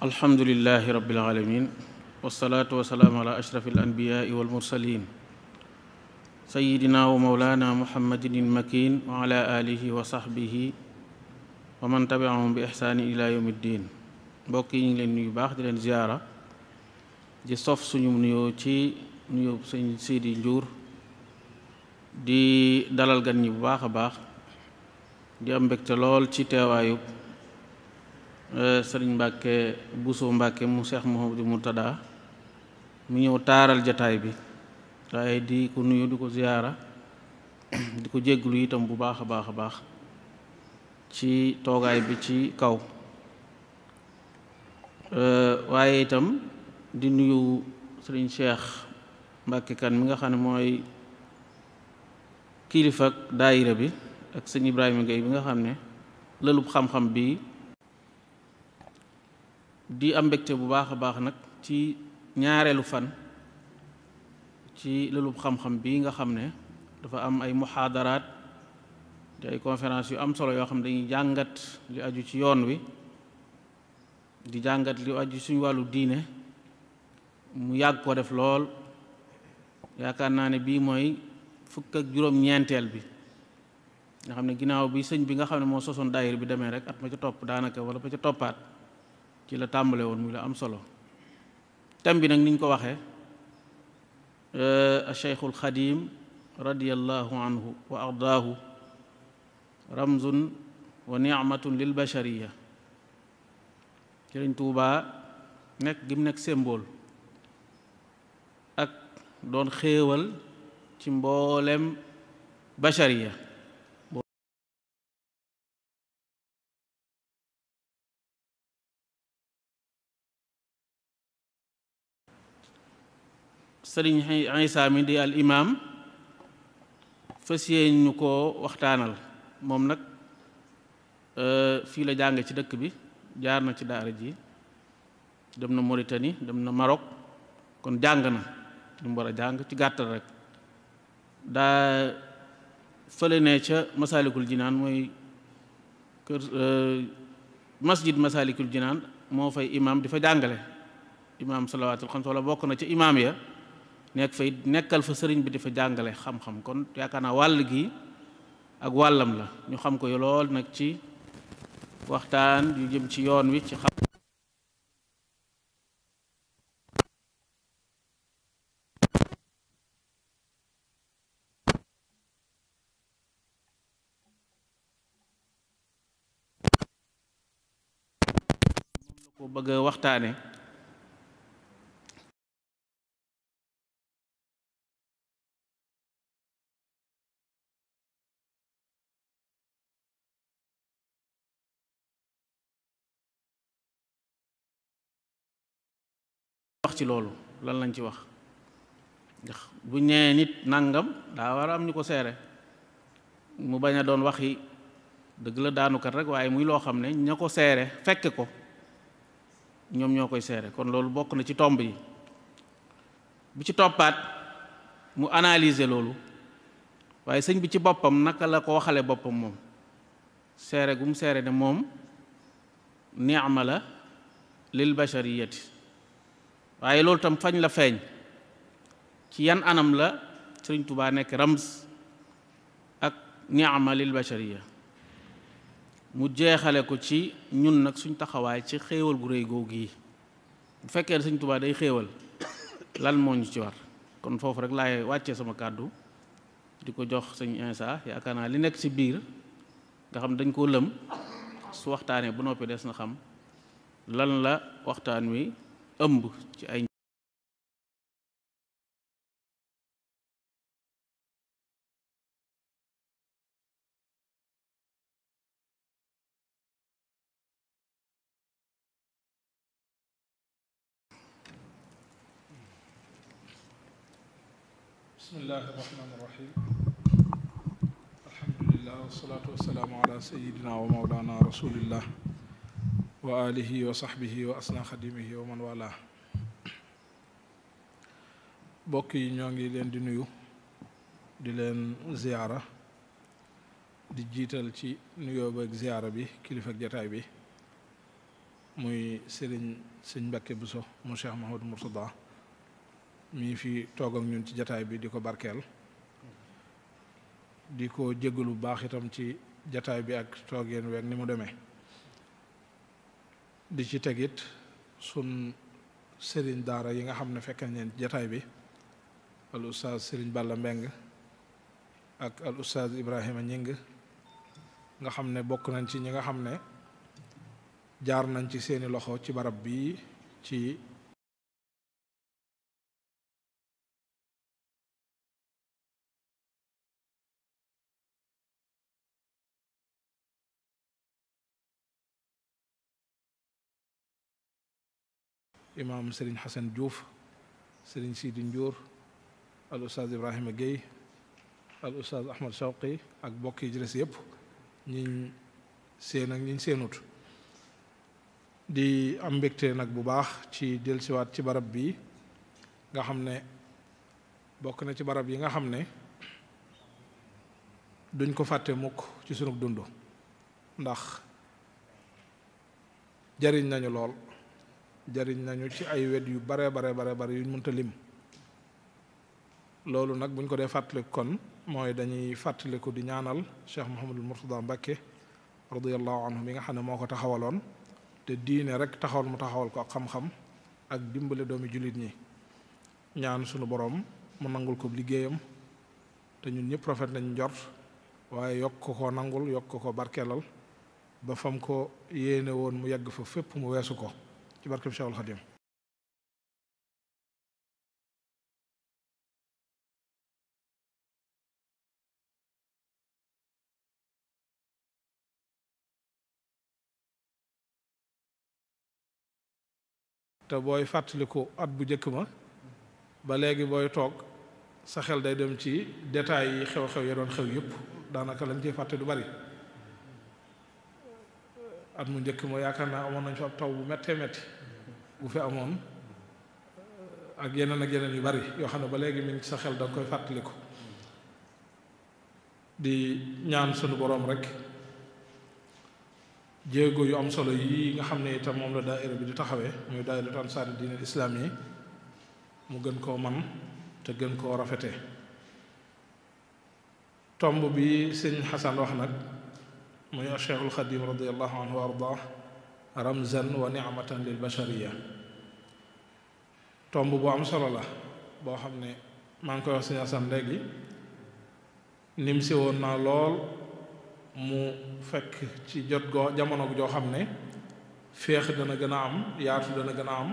alhamdulilahi rabbil alamin wasalaatu wasalaamu ala ashrafi alanbiyaai walmursalin sayidina wa mawlana muhammadin ilmakin wa ala alihi wa sahbihi wa man tabiahum bi ixsaani ila yawmi ddin mbokk yi ñu ngi leen nuyu baax di leen ziyaara di sof suñu nuyoo ci nuyoo sëñ Sidi Njuur di dalal gan ñi bu baax a baax di am mbégte lool ci teewaayub sëriñ Mbàkke Buso Mbàkke mu Seex Muhammadu Murtada mu ñëw taaral jataay bi waaye di ko nuyu di ko ziyaara di ko jégglu itam bu baax a baax a baax ci toogaay bi ci kaw waaye itam di nuyu sëriñ Cheikh Mbàkke Kan mi nga xam ne mooy kilifa ak daayira bi ak sëñ Ibrahima Gueye bi nga xam ne lëlub xam-xam bi di am mbégte bu baax a baax nag ci ñaareelu fan ci lëlub xam-xam bi nga xam ne dafa am ay muhaadaraat di ay conférence yu am solo yoo xam ne dañuy jàngat li aju ci yoon wi di jàngat li aju suñu wàllu diine mu yàgg ko def lool yaakaar naa ne bii mooy fukk ak juróom-ñeenteel bi nga xam ne ginnaaw bi sëñ bi nga xam ne moo sosoon daayir bi demee rek at ma ca topp daanaka wala ba ca toppaat ci la tàmbale woon muy la am solo thème bi nag ni ñu ko waxee Cheikhul Xadim radiyallahu anhu wa ardaahu ramzun wa nicmatun lil bashariya Sëriñ Tuubaa nekk gi mu nekk symbole ak doon xéewal ci mboolem bashariya sëriñ Isaa mi di al imaam fas yéene ñu ko waxtaanal moom nag fii la jànge ci dëkk bi jaar na ci daara ji dem na Mauritanie dem na Maroc kon jàng na li mu war a jàng ci gàttal rek daa fële ne ca Masaalikul Jinaan mooy kër masjid Masaalikul Jinaan moo fay imaam di fa jàngale imaam salawaatul xams wala bokk na ca imaam ya nekk fay nekkal fa sëriñ bi di fa jàngale xam-xam kon yaakaar naa wàll gi ak wàllam la ñu xam ko lool nag ci waxtaan yu jëm ci yoon wi ci xam moom la ko bëgg a waxtaane wax ci loolu lan lañ ci wax ndax bu ñee nit nangam daa war a am ñu ko seere mu bañ a doon waxi dëgg la daanukat rek waaye muy loo xam ne ña ko seere fekke ko ñoom ñoo koy seere kon loolu bokk na ci tomb yi bu ci toppaat mu analyser loolu waaye sëñ bi ci boppam naka la ko waxale boppam moom seere gu mu seere ne moom ni'ma la lil bashariyati waaye loolu tam fañ la feeñ ci yan anam la Sëriñ Tuubaa nekk ramz ak ni'ma lil bashariya mu jeexale ko ci ñun nag suñ taxawaay ci xéewal gu réy googu yi bu fekkee Sëriñ Tuubaa day xéewal lan moo ñu ci war kon foofu rek laay wàccee sama kàddu di ko jox sëñ Isaa yaakaar naa li nekk ci biir nga xam dañ koo lëm su waxtaanee bu noppi des na xam lan la waxtaan wi ëmb ci ay bismillahi irrahmani irrahim alhamdulillah wasalaatu wasalaamu ala sayidina wa maulana rasulillah wa alihi wa sahbihi wa asna xadimihi wa man wala bokk yi ñoo ngi leen di nuyu di leen ziyaara di jiital ci nuyoo beeg ziyaara bi kilifa ak jataay bi muy sëñ Mbàkke Buso mu Cheikh Mahamadou Mourtada mii fi toog ak ñun ci jataay bi di ko barkeel, di ko jéggalu bu baax itam ci jataay bi ak toogeen week ni mu demee. di ci tegit sun sëriñ daara yi nga xam ne fekk nañ jataay bi, al ustaaz sëriñ Balla Mbeng ak al ustaaz Ibrahima Ñing nga xam ne bokk nañ ci ñi nga xam ne jaar nañ ci seeni loxo ci barab bi ci imaam sëriñ Xasan Diouf, sëriñ Sidi Ndiour, al ustaaz Ibrahima Guèye, al ustaaz Ahmad Shawqi ak bokk yi ci des yépp ñiñ seen ak ñiñ seenut. di am mbégte nag bu baax ci dellusiwaat ci barab bi nga xam ne bokk na ci barab yi nga xam ne duñ ko fàtte mukk ci sunu dund, ndax jariñ nañu lool, jariñ nañu ci ay wet yu bare yuñ mënta lim. loolu nag buñ ko dee fàttaliku kon mooy dañuy fàttaliku di ñaanal Cheikh Mouhamadul Mourtada Mbacké radiyallahu anhu mi nga xam ne moo ko taxawaloon te diine rek taxawal mu taxawal ko ak xam-xam ak dimbale doomi jullit ñi. ñaan sunu borom mu nangul ko liggéeyam te ñun ñëpp rafet nañ njort, waaye yokk ko nangul, yokk ko barkeelal ba fam ko yéene woon mu yegg fa fépp mu weesu ko ci barkeb Cheikhul Khadim. te booy fàttaliku at bu njëkk ma ba léegi booy toog sa xel day dem ci détails yi xew-xew ya doon xew yépp, daanaka lañ ciy fàtte du bari. at mu njëkk ma yaakaar naa amoon nañ fa ab taw bu méttee métti bu fi amoon ak yeneen yu bari yoo xam ne ba léegi mi ngi sa xel da nga koy fàttaliku. di ñaan sunu boroom rek jéego yu am solo yi nga xam ne itam moom la daaira bi di taxawee muy daairatu ansaari diinil islaam yi mu gën koo man te gën koo rafete. tomb bi sëñ Xasan wax nag muy Cheikhul Xadim radiallahu anhu wa ardah ramzan wa nicmatan lil bashariya. tomb bu am solo la boo xam ne maa ngi koy wax sëñ Xasan léegi nim si woon naa lool mu fekk ci jot goo jamono joo xam ne féex dana gën a am, yaatu dana gën a am,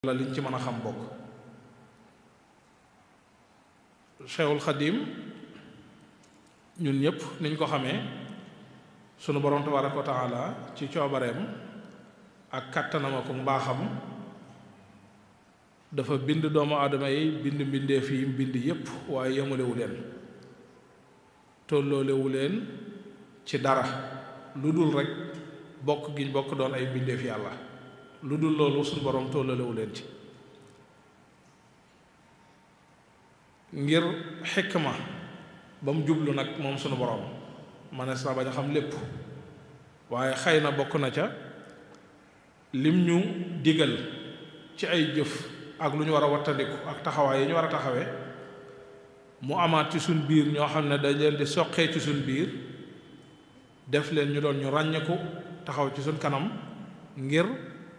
la liñ ci mën a xam bokk. Cheikhul Xadim ñun ñëpp niñ ko xamee sunu borom tabaraka wa taala ci coobareem ak kàttanam ak mbaaxam dafa bind doomu aadama yi bind mbindeef yi bind yépp, waaye yemalewu leen, tolloolewu leen ci dara lu dul rek bokk giñ bokk doon ay mbindeef yàlla. lu dul loolu sunu borom tolloolewu leen ci ngir xikma ba mu jublu nag moom sunu borom. manees na bañ a xam lépp, waaye xëy na bokk na ca lim ñu digal ci ay jëf ak lu ñu war a wattandiku ak taxawaay yi ñu war a taxawee mu amaat ci suñ biir ñoo xam ne dañ leen di soqee ci suñ biir def leen ñu doon ñu ràññeeku taxaw ci suñ kanam ngir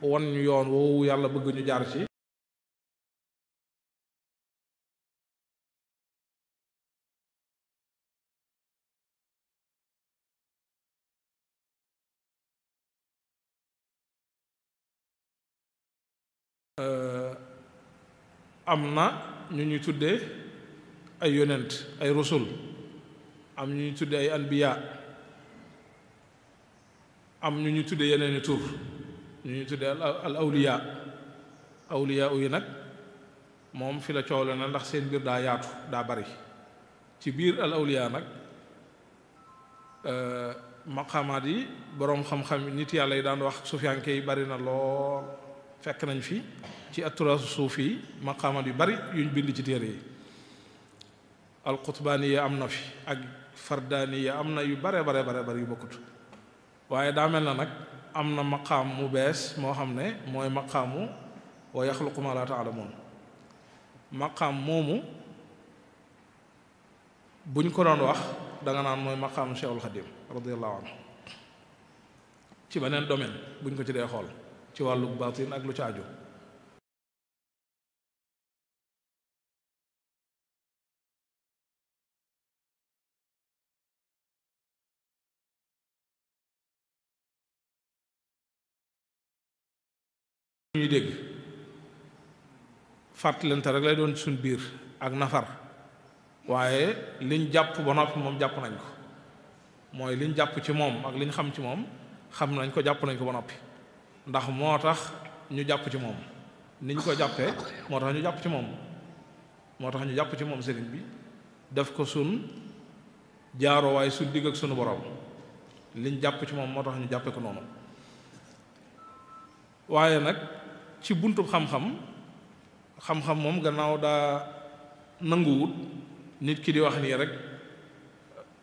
won ñu yoon woowu yàlla bëgg ñu jaar ci. am na ñu ñuy tuddee ay yonent, ay rusul, am ñu ñuy tuddee ay anbiya, am ñu ñuy tuddee yeneeni tur, ñu ñuy tuddee al awliya. awliya yi nag moom fi la coow la na ndax seen biir daa yaatu daa bari. ci biir al awliya nag maqaamaat yi boroom xam-xam nit yàlla yi daan wax sufiyanke yi bari na lool fekk nañ fi ci aturaasu suufi yi maqaamat yu bari yuñ bind ci téere yi alqutbaaniya am na fi ak fardaaniya am na yu bare bare yu bokkut waaye daa mel na nag am na maqaam mu bees moo xam ne mooy maqaamu wa yaxluqu ma la taalamuun maqaam moomu buñ ko doon wax danga naan mooy maqaamu Cheikhul Xadim radiyallahu anhu ci beneen domaine buñ ko ci dee xool ci wàllu baatin ak lu ci aju ñuy dégg fàttalante rek lay doon suñ biir ak nafar waaye liñ jàpp ba noppi moom jàpp nañ ko mooy liñ jàpp ci moom ak liñ xam ci moom xam nañ ko jàpp nañ ko ba noppi ndax moo tax ñu jàpp ci moom niñ ko jàppee moo tax ñu jàpp ci moom sëriñ bi def ko sun jaaro waaye su digg ak sunu borom liñ jàpp ci moom moo tax ñu jàppe ko noonu waaye nag ci buntu xam-xam moom gannaaw daa nanguwut nit ki di wax nii rek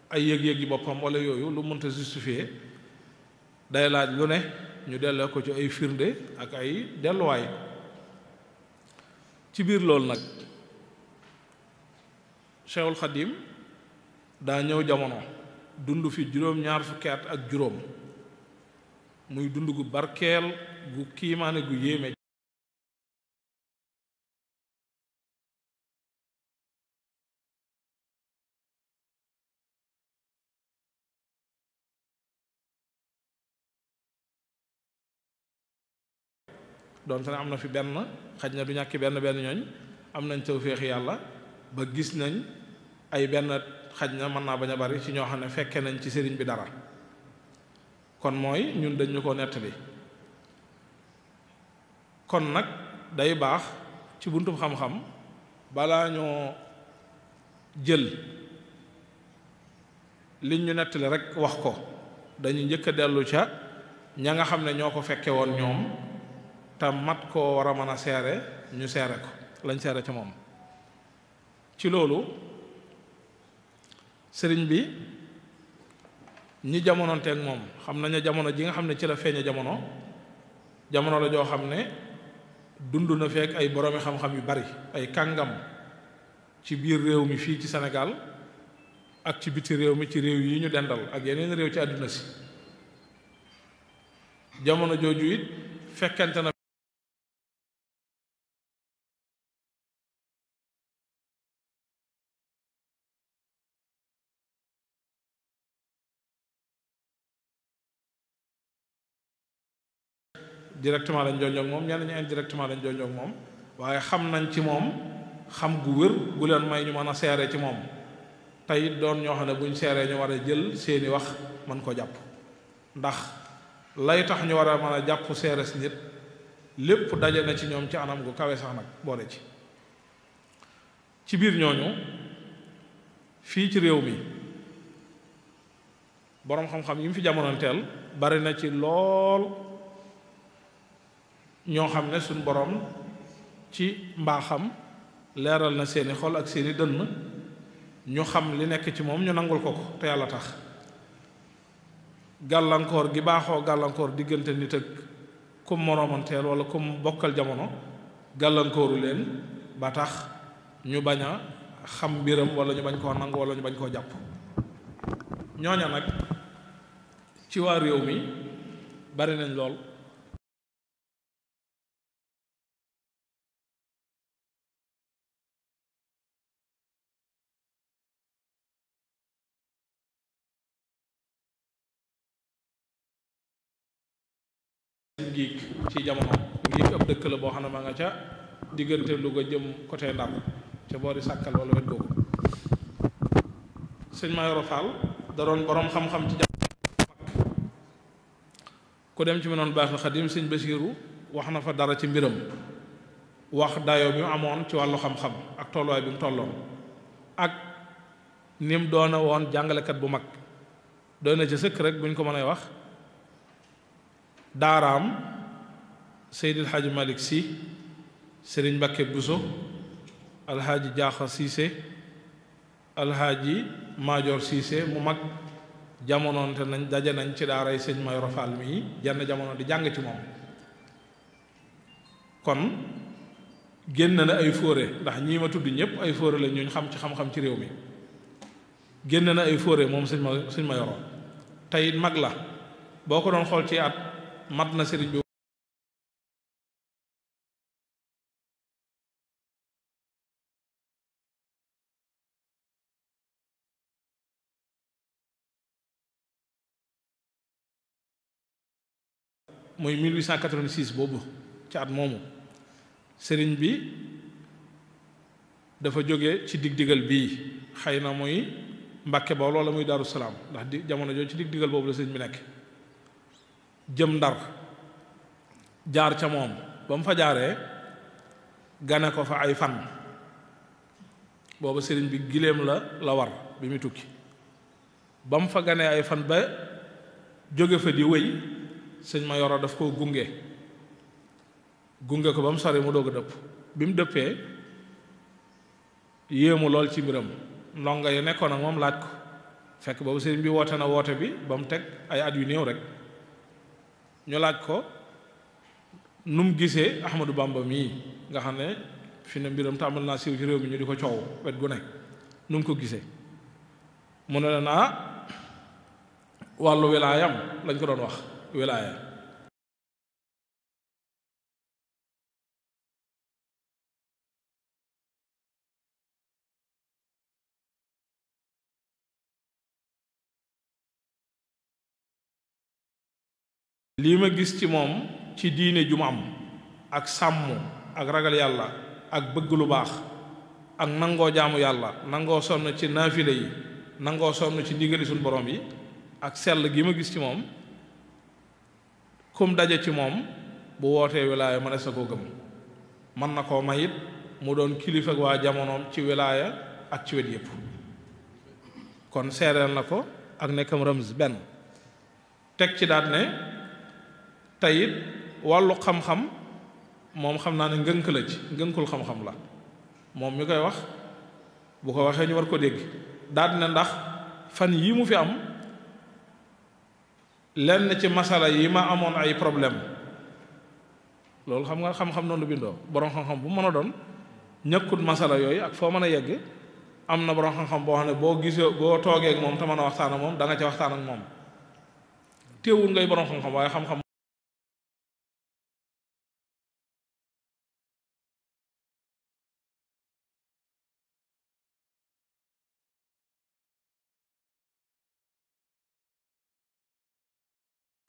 ay yëg-yëg yi boppam wala yooyu lu mënta justifier day laaj lu ne ñu delloo ko ci ay firnde ak ay delluwaay ci biir loolu nag Cheikhul Khadim daa ñëw jamono dund fi juróom-ñaar fukki at ak juróom muy dund gu barkeel gu kiimaane gu yéeme doon te ne am na fi benn xaj na du ñàkki benn ñooñ am nañ tawféexi yàlla ba gis nañ ay benn xaj na mën naa bañ a bari ci ñoo xam ne fekke nañ ci sëriñ bi dara kon mooy ñun dañ ñu ko nettali kon nag day baax ci buntu xam-xam balaa ñoo jël liñ ñu nettali rek wax ko dañu njëkk a dellu ca ña nga xam ne ñoo ko fekke woon ñoom te mat koo war a mën a seere ñu seere ko lañ seere ca moom ci loolu sëriñ bi ñi jamonoonteeg moom xam nañu jamono ji nga xam ne ci la feeñe jamono la joo xam ne dund na fekk ay boroomi xam-xam yu bari ay kàngam ci biir réew mi fii ci Sénégal ak ci biti réew mi ci réew yi ñu dendal ak yeneen réew ci àdduna si jamono jooju it fekkente na directement lañ jonjoog moom ñenn ñi indirectement lañ jonjoog moom waaye xam nañ ci moom xam gu wér gu leen may ñu mën a seere ci moom tey doon ñoo xam ne buñ seeree ñu war a jël seeni wax mën ko jàpp ndax lay tax ñu war a mën a jàpp seere si nit lépp daje na ci ñoom ci anam gu kawe sax nag boole ci biir ñooñu fii ci réew mi boroom xam-xam yi mu fi jamonoonteel bari na ci lool ñoo xam ne suñ boroom ci mbaaxam leeral na seeni xol ak seeni dënn ñu xam li nekk ci moom ñu nangul ko te yàlla tax gàllankoor gi baaxoo gàllankoor diggante nit ak kum moroomanteel wala kum bokkal jamono gàllankooru leen ba tax ñu bañ a xam mbiram wala ñu bañ koo nangu wala ñu bañ koo jàpp ñooña nag ci waa réew mi bari nañ lool ngiig ci jamono ngiig ab dëkk la boo xam ne ma nga ca diggante Louga jëm côté Ndar ca boori Sàkkal wala wet googu sëñ Mayoro Fall da doon boroom xam-xam ci jamono ku dem ci Minanul Baaxil Xadiim sëñ Basiiru wax na fa dara ci mbiram wax dayo bi mu amoon ci wàllu xam-xam ak tolluwaay bi mu tolloon ak ni mu doona woon jàngalekat bu mag doy na ci sëkk rek bu ñu ko mënee wax daaraam Seydil Hadji Malick Sy Sëriñ Mbakke Buso alhaaji Jaaxa Siise alhaaji Maajoor Siise mu mag jamonoonte nañ daje nañ ci daaray sëñ Mayoro Fall mii jenn jamono di jàng ci moom kon génn na ay fóore ndax ñii ma tudd ñëpp ay fóore la ñuñ xam ci xam-xam ci réew mi génn na ay fóore moom sëñ Mayoro tey mag la boo ko doon xool ci at mat na sëriñ bi mooy 1886 boobu ci at moomu sëriñ bi dafa jóge ci dig-digal bii xëy na muy Mbàkke ba loola muy Daaru Salaam ndax di jamono jooju ci dig-digal boobu la sëriñ bi nekk jëm Ndar jaar ca moom ba mu fa jaaree gane ko fa ay fan booba sëriñ bi giléem la war bi muy tukki ba mu fa ganee ay fan ba jóge fa di wëy sëñ Mayoro daf koo gunge ko ba mu sori mu doog a dëpp bi mu dëppee yéemu lool ci mbiram ndongo yi nekkoon ak moom laaj ko fekk boobu sëriñ bi woote na woote bi ba mu teg ay at yu néew rek ñu laaj ko nu mu gisee Ahmadou Bamba mii nga xam ne fi ne mbiram tàmbal naa siiw ci réew mi ñu di ko coow wet gu nekk nu mu ko gisee mu ne leen wàllu wilaayam lañ ko doon wax wilaaya lii ma gis ci moom ci diine ju mu am ak sàmm ak ragal yàlla ak bëgg lu baax ak nangoo jaamu yàlla nangoo sonn ci naafile yi nangoo sonn ci ndigali suñu borom yi ak sell gi ma gis ci moom kum daje ci moom bu wootee wilaaya ma ne sa koo gëm mën na koo mayit mu doon kilifa ak waa jamonoom ci wilaaya ak ci wet yépp kon seereel na ko ak nekkam rëms benn teg ci daat ne teyit wàllu xam-xam moom xam naa ne ngënk la ci ngënkul xam-xam la moom mi koy wax bu ko waxee ñu war ko dégg daat ne ndax fan yii mu fi am lenn ci masala yi ma amoon ay problème loolu xam nga xam-xam noonu bindoo borom xam-xam bu mën a doon ñëkkut masala yooyu ak foo mën a yegg am na borom xam-xam boo xam ne boo gisee boo toogee ak moom te mën a waxtaan ak moom da nga ca waxtaan ak moom téewul ngay borom xam-xam waaye xam-xam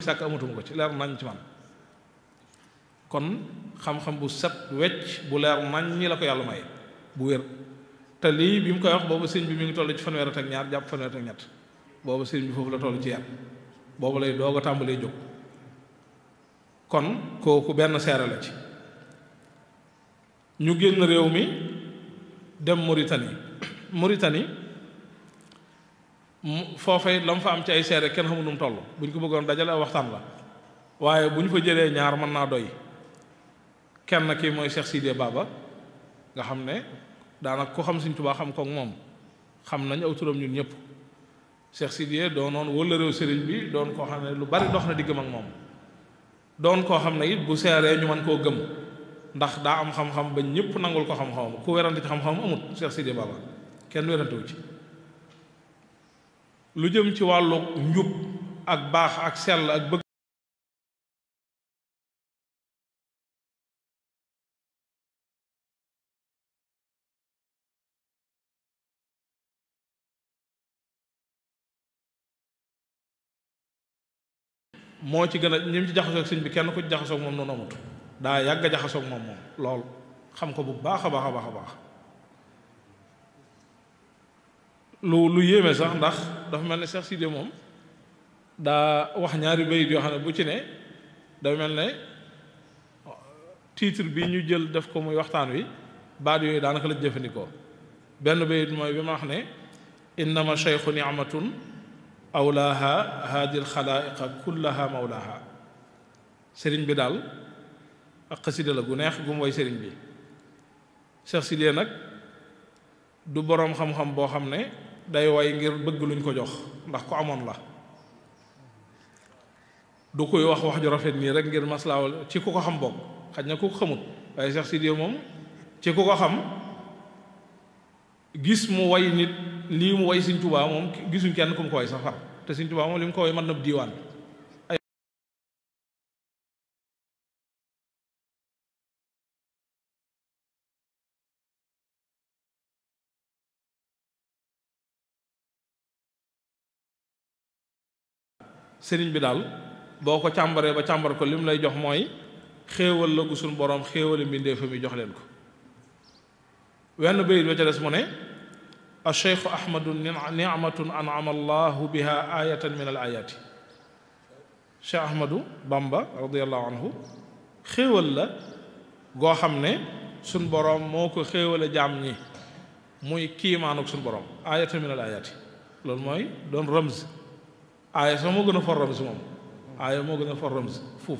sàkk amatuma ko ci leer nañ ci man kon xam-xam bu set wecc bu leer nañ ñi la ko yàlla may bu wér te lii bi mu koy wax boobu sëñ bi mi ngi toll ci fanweer ak ñaar jàpp fanweer ak ñett boobu sëñ bi foofu la toll ci yar boobu lay doog a tàmbalee jóg kon kooku benn seere la ci ñu génn réew mi dem Mauritanie foofee la mu fa am ci ay seere kenn xamul nu mu toll bu ñu ko bëggoon dajale waxtaan la waaye bu ñu fa jëlee ñaar mën naa doy kenn kii mooy Cheikh Sidé Baba nga xam ne daanaka ku xam Sëriñ Tuubaa xam kook moom xam nañ aw turam ñun ñëpp Cheikh Sidé doonoon wala réew sëriñ bi doon koo xam ne lu bari dox na diggam ak moom doon koo xam ne it bu seeree ñu mën koo gëm ndax daa am xam-xam ba ñëpp nangul ko xam-xamam ku werante ci xam-xamam amut Cheikh Sidé Baba kenn werantewu ci lu jëm ci wàllu njub ak baax ak sell ak bëgg moo ci gën a ñim ci jaxasoog sëñ bi kenn ku ci jaxasoog moom noonu amut daa yàgg a jaxasoog moom lool xam ko bu baax a baax a baax a baax lu yéeme sax ndax dafa mel ne Cheikh Sidé moom daa wax ñaari bayit yoo xam ne bu ci ne dafa mel ne titre bi ñu jël def ko muy waxtaan wi baat yooyu daanaka la jëfandikoo benn bayit mooy bi ma wax ne innama cheikhu ni'matun awlaaha haadi alxalaa'iqa kullaha mawlaaha sëriñ bi daal ak xasida la gu neex gu mu way sëriñ bi. Cheikh Sidiya nag du boroom xam-xam boo xam ne day way ngir bëgg luñ ko jox ndax ko amoon la, du koy wax wax ju rafet nii rek ngir maslaaw ci ku ko xam bokk, xaj na ku ko xamut, waaye Cheikh Sidiya moom ci ku ko xam gis mu way nit lii mu way Sëriñ Tuubaa moom gisuñ kenn ku mu ko way sax far, te Sëriñ Tuubaa moom li mu ko way mën na diiwaan. sëriñ bi daal boo ko càmbaree ba càmbar ko li mu lay jox mooy xéewal la gu suñ boroom xéewali mbindeefa mi jox leen ko. wenn bayit ba ca des mu ne acheikhu ahmadu nicmatun an'ama allahu biha ayatan min al ayati. Cheikh Ahmadu Bamba radiallahu anhu xéewal la goo xam ne suñ boroom moo ko xéewale jaam ñi muy kiimaanuk suñ boroom ayatan min al ayati. loolu mooy doon ramz, aaya sax moo gën a for ramz moom, aaya moo gën a for ramz fuuf.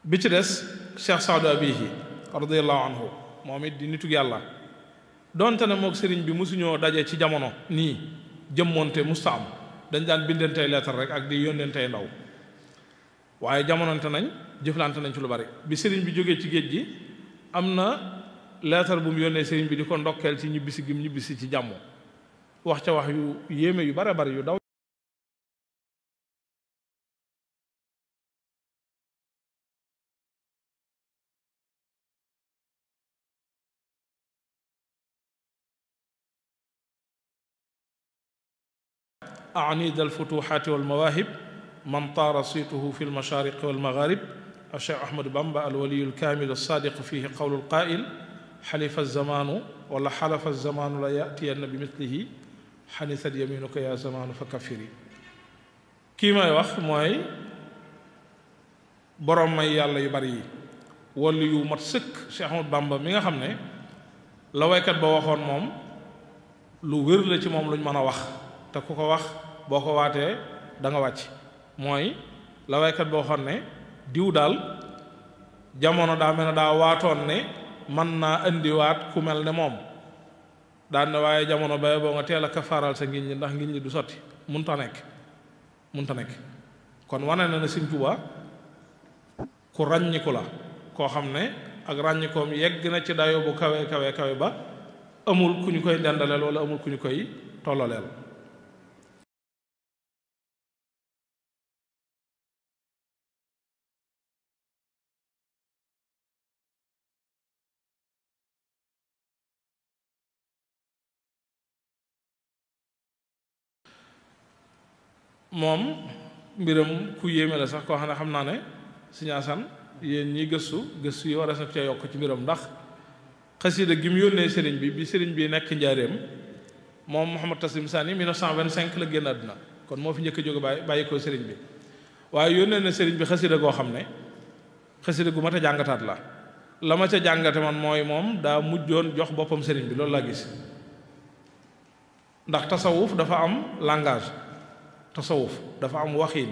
bi ci des Cheikh Saadu Abihi radiallahu anhu moom it di nitug yàlla, donte ne mook sëriñ bi mosuñoo daje ci jamono nii jëmmoonte musta am, dañ daan bindantey leetar rek ak di yónnentey ndaw, waaye jamononte nañ jëflante nañ ci lu bari. bi sëriñ bi jógee ci géej gi am na leetar bu mu yónnee sëriñ bi di ko ndokkeel ci ñibbisi gim ñibbisi ci jàmm, wax ca wax yu yéeme yu bare bari yu daw. أعنيد الفتوحات والمواهب من طار صيته في المشارق والمغارب. الشيخ أحمد بامبا الولي الكامل الصادق فيه قول القائل حلف الزمان ولا حلف الزمان لا يأتين بمثله حنثت يمينك يا زمان فكفري. kii may wax mooy borom may yàlla yu bari yi wala yu mat sëkk Cheikh Ahmad Bamba mi nga xam ne la waykat ba waxoon moom lu wér la ci moom luñ mën a wax te ku ko wax boo ko waatee da nga wàcc. mooy la waykat ba waxoon ne diw daal jamono daa mel ne daa waatoon ne mën naa indiwaat ku mel ne moom, daan ne waaye jamono bay boo nga teel a kafaaral sa ngiñ ñi ndax ngiñ ñi du sotti, munta nekk. kon wane na ne Sëriñ Tuubaa ku ràññiku la koo xam ne ak ràññikoom yegg na ci dayo bu kawe kawe kawe ba amul ku ñu koy dendaleel wala amul ku ñu koy tolloleel. moom mbiram ku yéeme la sax koo xam ne xam naa ne Sëriñ Asan yéen ñi gëstu yi war a sax ca yokk ci mbiram, ndax xasida gi mu yónnee sëriñ bi sëriñ bi nekk njaareem moom Mouhamad Taslim Sani 1925 la génn àdduna, kon moo fi njëkk a jóge bàyyi ko sëriñ bi, waaye yónnee na sëriñ bi xasida goo xam ne xasida gu mat a jàngataat la ma ca jàngate man mooy moom daa mujjoon jox boppam sëriñ bi, loolu laa gis. ndax tasawuf dafa am langage, tasawuf dafa am waxiin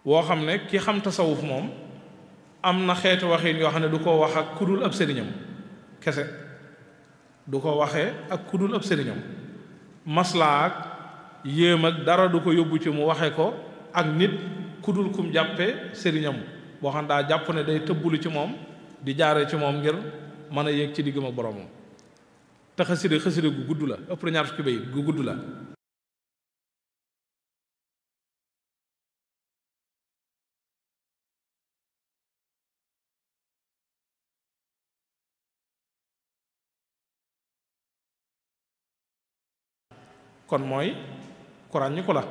woo xam ne ki xam tasawuf moom am na xeetu waxiin yoo xam ne du ko wax ak kudul ab sëriñam kese, du ko waxee ak kudul ab sëriñam, maslaa ak yéem ak dara du ko yóbbu ci mu waxe ko ak nit kudul kum jàppe sëriñam boo xam daa jàpp ne day tëbbulu ci moom di jaare ci moom ngir mën a yéeg ci diggam ak boromam. te xasida gu gudd la, ëpp na ñaar fukki bayit gu gudd la. kon mooy ku ràññiku la.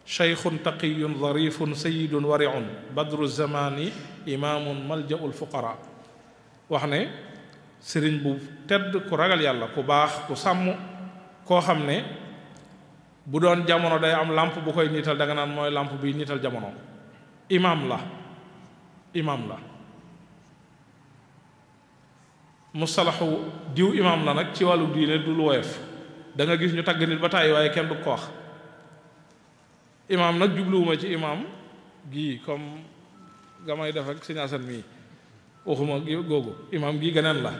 cheikhun taqiyun zarifun sayidun wariun badru zamani imaamun maljaul fuqara. wax ne sëriñ bu tedd ku ragal yàlla ku baax ku sàmm koo xam ne bu doon jamono day am làmp bu koy niital da nga naan mooy làmp bi niital jamono. imaam la mustalaxu diw imaam la nag ci wàllu diine du lu woyof, da nga gis ñu tagg nit ba tàyyi waaye kenn du ko wax. imaam nag jubluwuma ci imaam gii comme ga may def ak Sëñ Asan mii waxuma gi googu imaam gi geneen la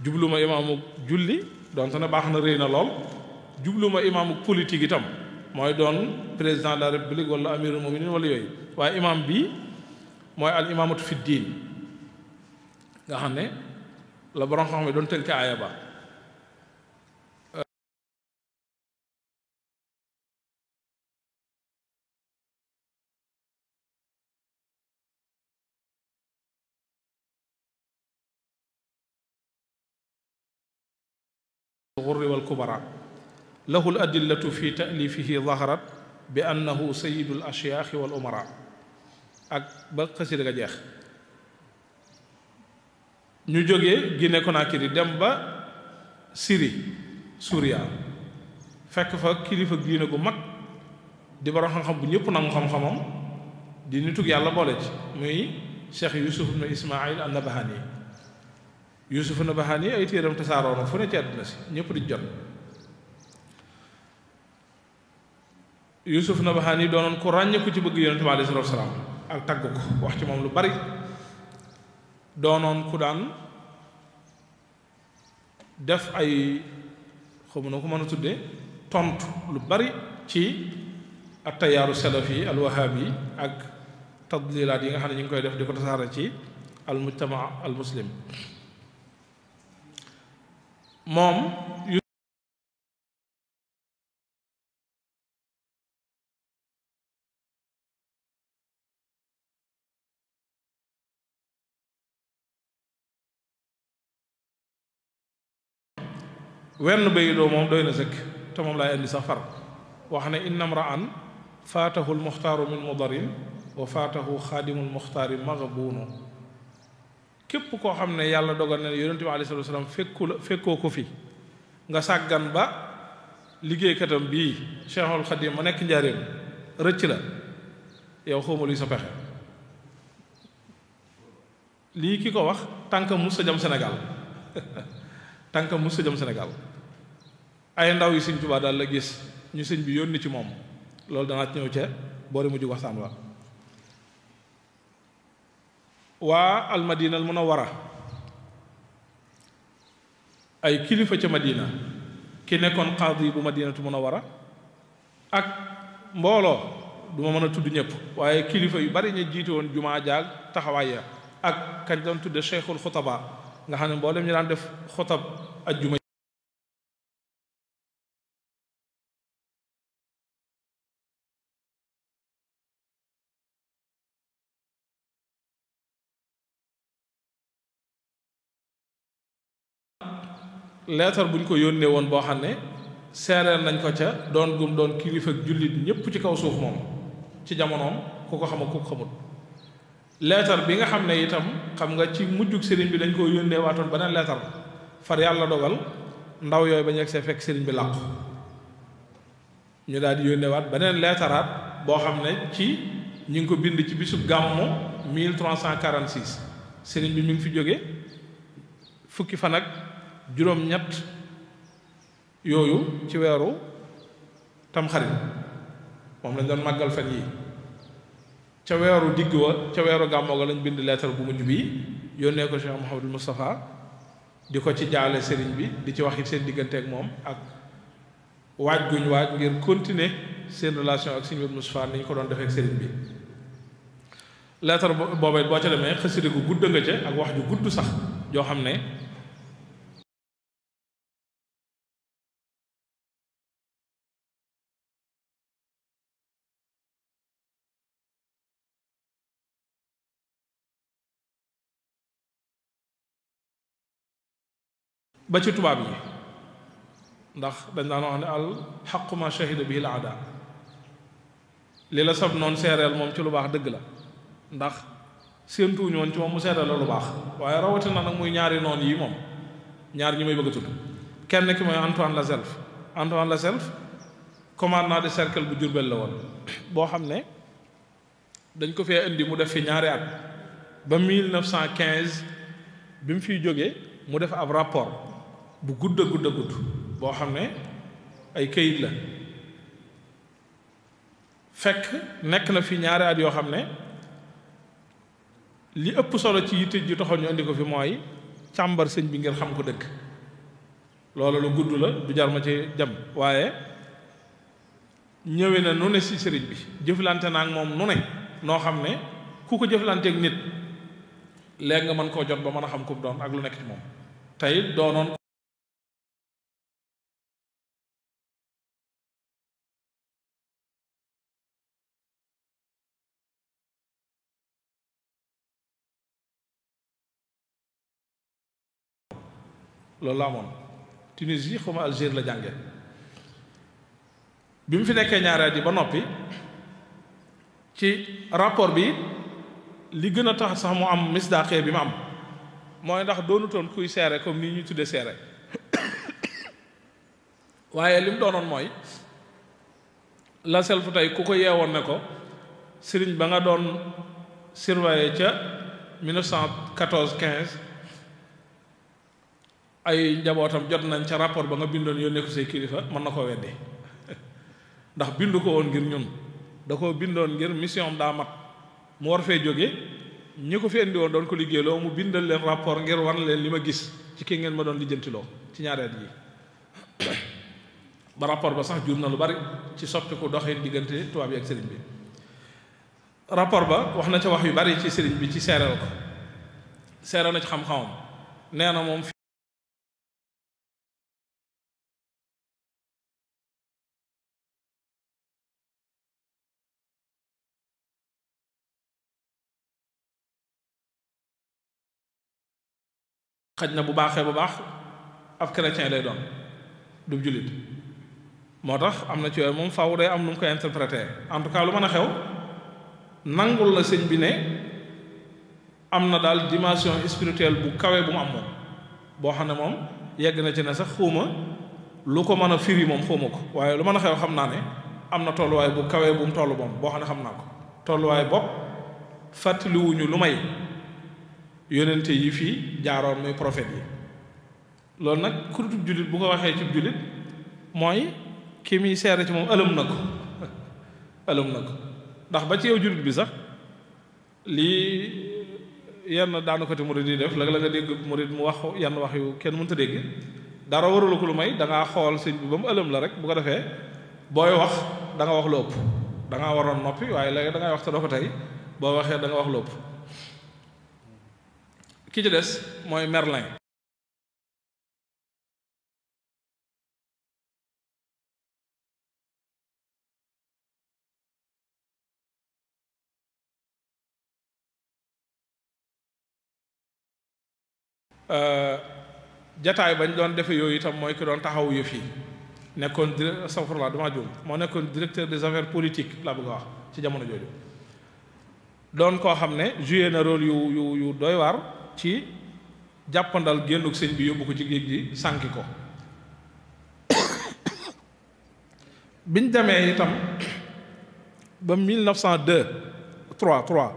jubluma imaamu julli donte ne baax na rëy na lool jubluma imaamu politique itam mooy doon président de la république wala amirul muminin wala yooyu waaye imaam bii mooy al imaamatu fi diin nga xam ne la borom xam ne doon tënk aaya ba الغر والكبراء له الأدلة في تأليفه ظهرت بأنه سيد الأشياخ والأمراء ak ba xasida ga jeex ñu jógee Guinée Conakry dem ba Suria fekk fa kilifa diine gu mag di borom xam-xam bu ñëpp nangu xam-xamam di nitug yàlla boole ci muy Cheikh Yusuf ibn Ismaïl an-Nabahani Yusuf an-Nabahani ay téeram tasaaroo na fu ne ci àdduna si ñëpp di jot Yusuf an-Nabahani doonoon ku ràññeeku ci bëgg Yonent bi alayhi salaatu wa salaam ak tagg ko wax ci moom lu bari doonoon ku daan def ay xamu na ko mën a tudde tontu lu bari ci attayaaru salafi al-wahabi ak tadlilaat yi nga xam ne ñu ngi koy def di ko tasaare ci al mujtama al muslim moom wenn bayidoo moom doy na sëkk te moom laay indi sax far wax ne inna mra'an faatahu almuxtaaru min mudarin wa faatahu xaadimu almuxtaari magbuunu képp koo xam ne yàlla dogal na yonent bi alayhi salaatu wa salaam fekkoo ko fi nga sàggan ba liggéeykatam bii Cheikhul Xadim ma nekk njaareem rëcc la yow xawma luy sa pexe lii ki ko wax tànkam mus sa jëm Sénégal tànkam mus sa jëm Sénégal ay ndaw yi Sëñ Tuubaa daal la gis ñu sëñ bi yónni ci moom loolu danaa ci ñëw ca boori mujj waxtaan wa waa almadina al munawwara ay kilifa ca madina ki nekkoon qaadi bu madinatu munawwara ak mbooloo du ma mën a tudd ñëpp waaye kilifa yu bari ñu jiite woon jumaa jaag taxawaay ya ak kañ doon tudde cheikhul xutaba nga xam ne mboolem ñu daan def xutab ajjuma leetar bu ñu ko yónnee woon boo xam ne seereel nañ ko ca doon gum doon kilifa jullit ñépp ci kaw suuf moom ci jamonoom ku ko xam ak ku ko xamut leetar bi nga xam ne itam xam nga ci mujjug sëriñ bi dañ ko yónnee waatoon beneen leetar far yàlla dogal ndaw yooyu ba ñu egsee fekk sëriñ bi làqu ñu daal di yónnee waat beneen leetaraat boo xam ne ci ñu ngi ko bind ci bisub gàmmu 1346 sëriñ bi mi ngi fi jóge fukki fan ak juróom-ñett yooyu ci weeru tamxarit moom lañ doon màggal fan yi ca weeru digg wa ca weeru gàmmoo ga lañ bind leetar bu mujj bi yónnee ko Cheikh Mouhamadul Moustapha di ko ci jaale sëriñ bi di ci wax it seen diggante ak moom ak waaj guñ waaj ngir continuer seen relation ak Sëriñ Moustapha ni ñu ko doon defee ak sëriñ bi leetar boobee boo ca demee xasida gu gudd nga ca ak wax ju gudd sax joo xam ne ba ci tubaab yi ndax dañ daan wax ne al xaqu ma shahida bihi al aada li la sab noonu seereel moom ci lu baax dëgg la ndax séentuwuñu woon ci moom mu seereel la lu baax waaye rawatina nag muy ñaari noon yi moom ñaar ñi may bëgg a tudd kenn ki mooy Antoine Laself commandant de cercle bu Jurbel la woon boo xam ne dañ ko fee indi mu def fi ñaari at ba 1915 bi mu fiy jógee mu def ab rapport bu gudd boo xam ne ay këyit la fekk nekk na fi ñaari at yoo xam ne li ëpp solo ci yitte ji taxoon ñu indi ko fi mooy càmbar sëñ bi ngir xam ko dëgg. loolu lu gudd la du jar ma ci jam waaye ñëwee na nu ne si sëriñ bi jëflante naa ak moom nu ne noo xam ne ku ko jëflanteeg nit léegi nga mën koo jot ba mën a xam ku mu doon ak lu nekk ci moom tey doonoon loolu la amoon Tunisie xaw ma Algérie la jànge bi mu fi nekkee ñaareel yi ba noppi ci rapport bi li gën a tax sax mu am misdaaqee bi mu am mooy ndax doonutoon kuy seere comme nii ñuy tuddee seere waaye li mu doonoon mooy la selfu tey ku ko yeewoon ne ko sëriñ ba nga doon surveiller ca 1914-15 ay njabootam jot nañ ca rapport ba nga bindoon yónnee ko say kilifa mën na koo weddi ndax bindu ko woon ngir ñun da koo bindoon ngir mission am daa mat mu war fee jóge ñi ko fi indi woon doon ko liggéeyloo mu bindal leen rapport ngir wan leen li ma gis ci ki ngeen ma doon lijjantiloo ci ñaareel yi ba rapport ba sax jur na lu bari ci soppiku doxin diggante tubaab yi ak sëriñ bi rapport ba wax na ca wax yu bari ci sëriñ bi ci seeral ko seeral na ci xam-xamam nee na moom xaj na bu baaxee bu baax ab chrétien lay doon du jullit moo tax am na ci yooyu moom faaw day am nu mu koy interpréter en tout cas lu mën a xew nangul la sëñ bi ne am na daal dimension spirituelle bu kawe bu mu am moom boo xam ne moom yegg na ci ne sax xuuma lu ko mën a firi moom xuuma ko waaye lu mën a xew xam naa ne am na tolluwaay bu kawe bu mu toll moom boo xam ne xam naa ko tolluwaay bopp fàttaliwuñu lu may yonente yi fii jaaroon muy prophète yi loolu nag ku dul jullit bu ko waxee ci jullit mooy ki muy seere ci moom ëlëm na ko ëlëm na ko ndax ba ci yow jullit bi sax lii yenn daanu ko te murid yi def la nga dégg murid mu wax yenn wax yu kenn mënta dégg dara warula ko lu may da ngaa xool sëñ bi ba mu ëlëm la rek bu ko defee booy wax da nga wax lu ëpp da ngaa waroon noppi waaye léegi da ngay wax te doo ko tey boo waxee da nga wax lu ëpp ki ci des mooy Merlin jataay bañ doon defe yooyu itam mooy ki doon taxaw yëf yi nekkoon safrla dama juum moo nekkoon directeur des affaires politiques laa bëgg a wax ci jamono jooju doon koo xam ne joué na rôle yu doy waar ci jàppandal génnuk sëñ bi yóbbu ko ci géej gi sànki ko biñ demee itam ba 1902 3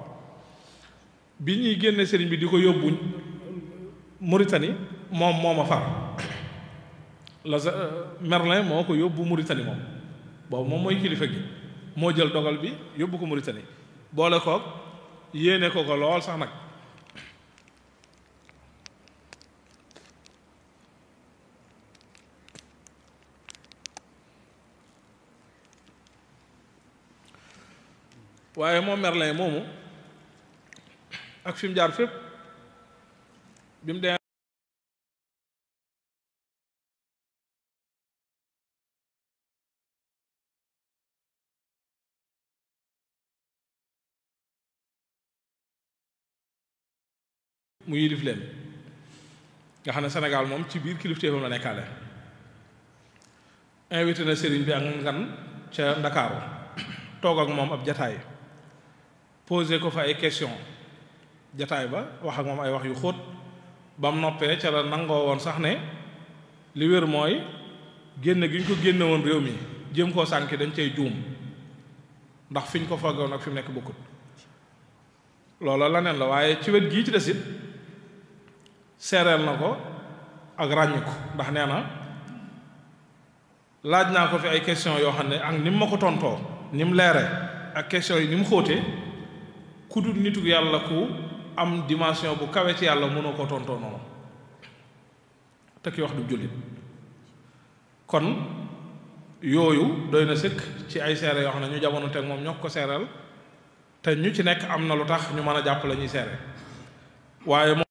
bi ñuy génne sëriñ bi di ko yóbbu Mauritanie moom moo ma far la Merlin moo ko yóbbu Mauritanie moom boobu moom mooy kilifa gi moo jël dogal bi yóbbu ko Mauritanie boole koog yéene ko lool sax nag waaye moom Merlin moomu ak fi mu jaar fépp bi mu dee mu yilif leen nga xam ne Sénégal moom ci biir kilifteefam la nekkaale invité na sëriñ bi ak ngan ca Ndakaaru toog ak moom ab jataay posé ko fa ay question jataay ba wax ak moom ay wax yu xóot ba mu noppee ca la nangoo woon sax ne li wér mooy génn gi ñu ko génne woon réew mi jéem koo sànki dañ cay juum ndax fi ñu ko foogoon ak fi mu nekk bokkut loola la neen la waaye ci wet gii ci des it seereel na ko ak ràññ ko ndax nee na laaj naa ko fi ay question yoo xam ne ak ni mu ma ko tontoo ni mu leere ak question yi ni mu xóotee ku dul nitu yàlla ku am dimension bu kawe ci yàlla mënoo ko tontoo noonu te ki wax du jullit kon yooyu doy na sëkk ci ay seere yoo xam ne ñu jamono teg moom ñoo ko seeral te ñu ci nekk am na lu tax ñu mën a jàpp la ñuy seere waaye moom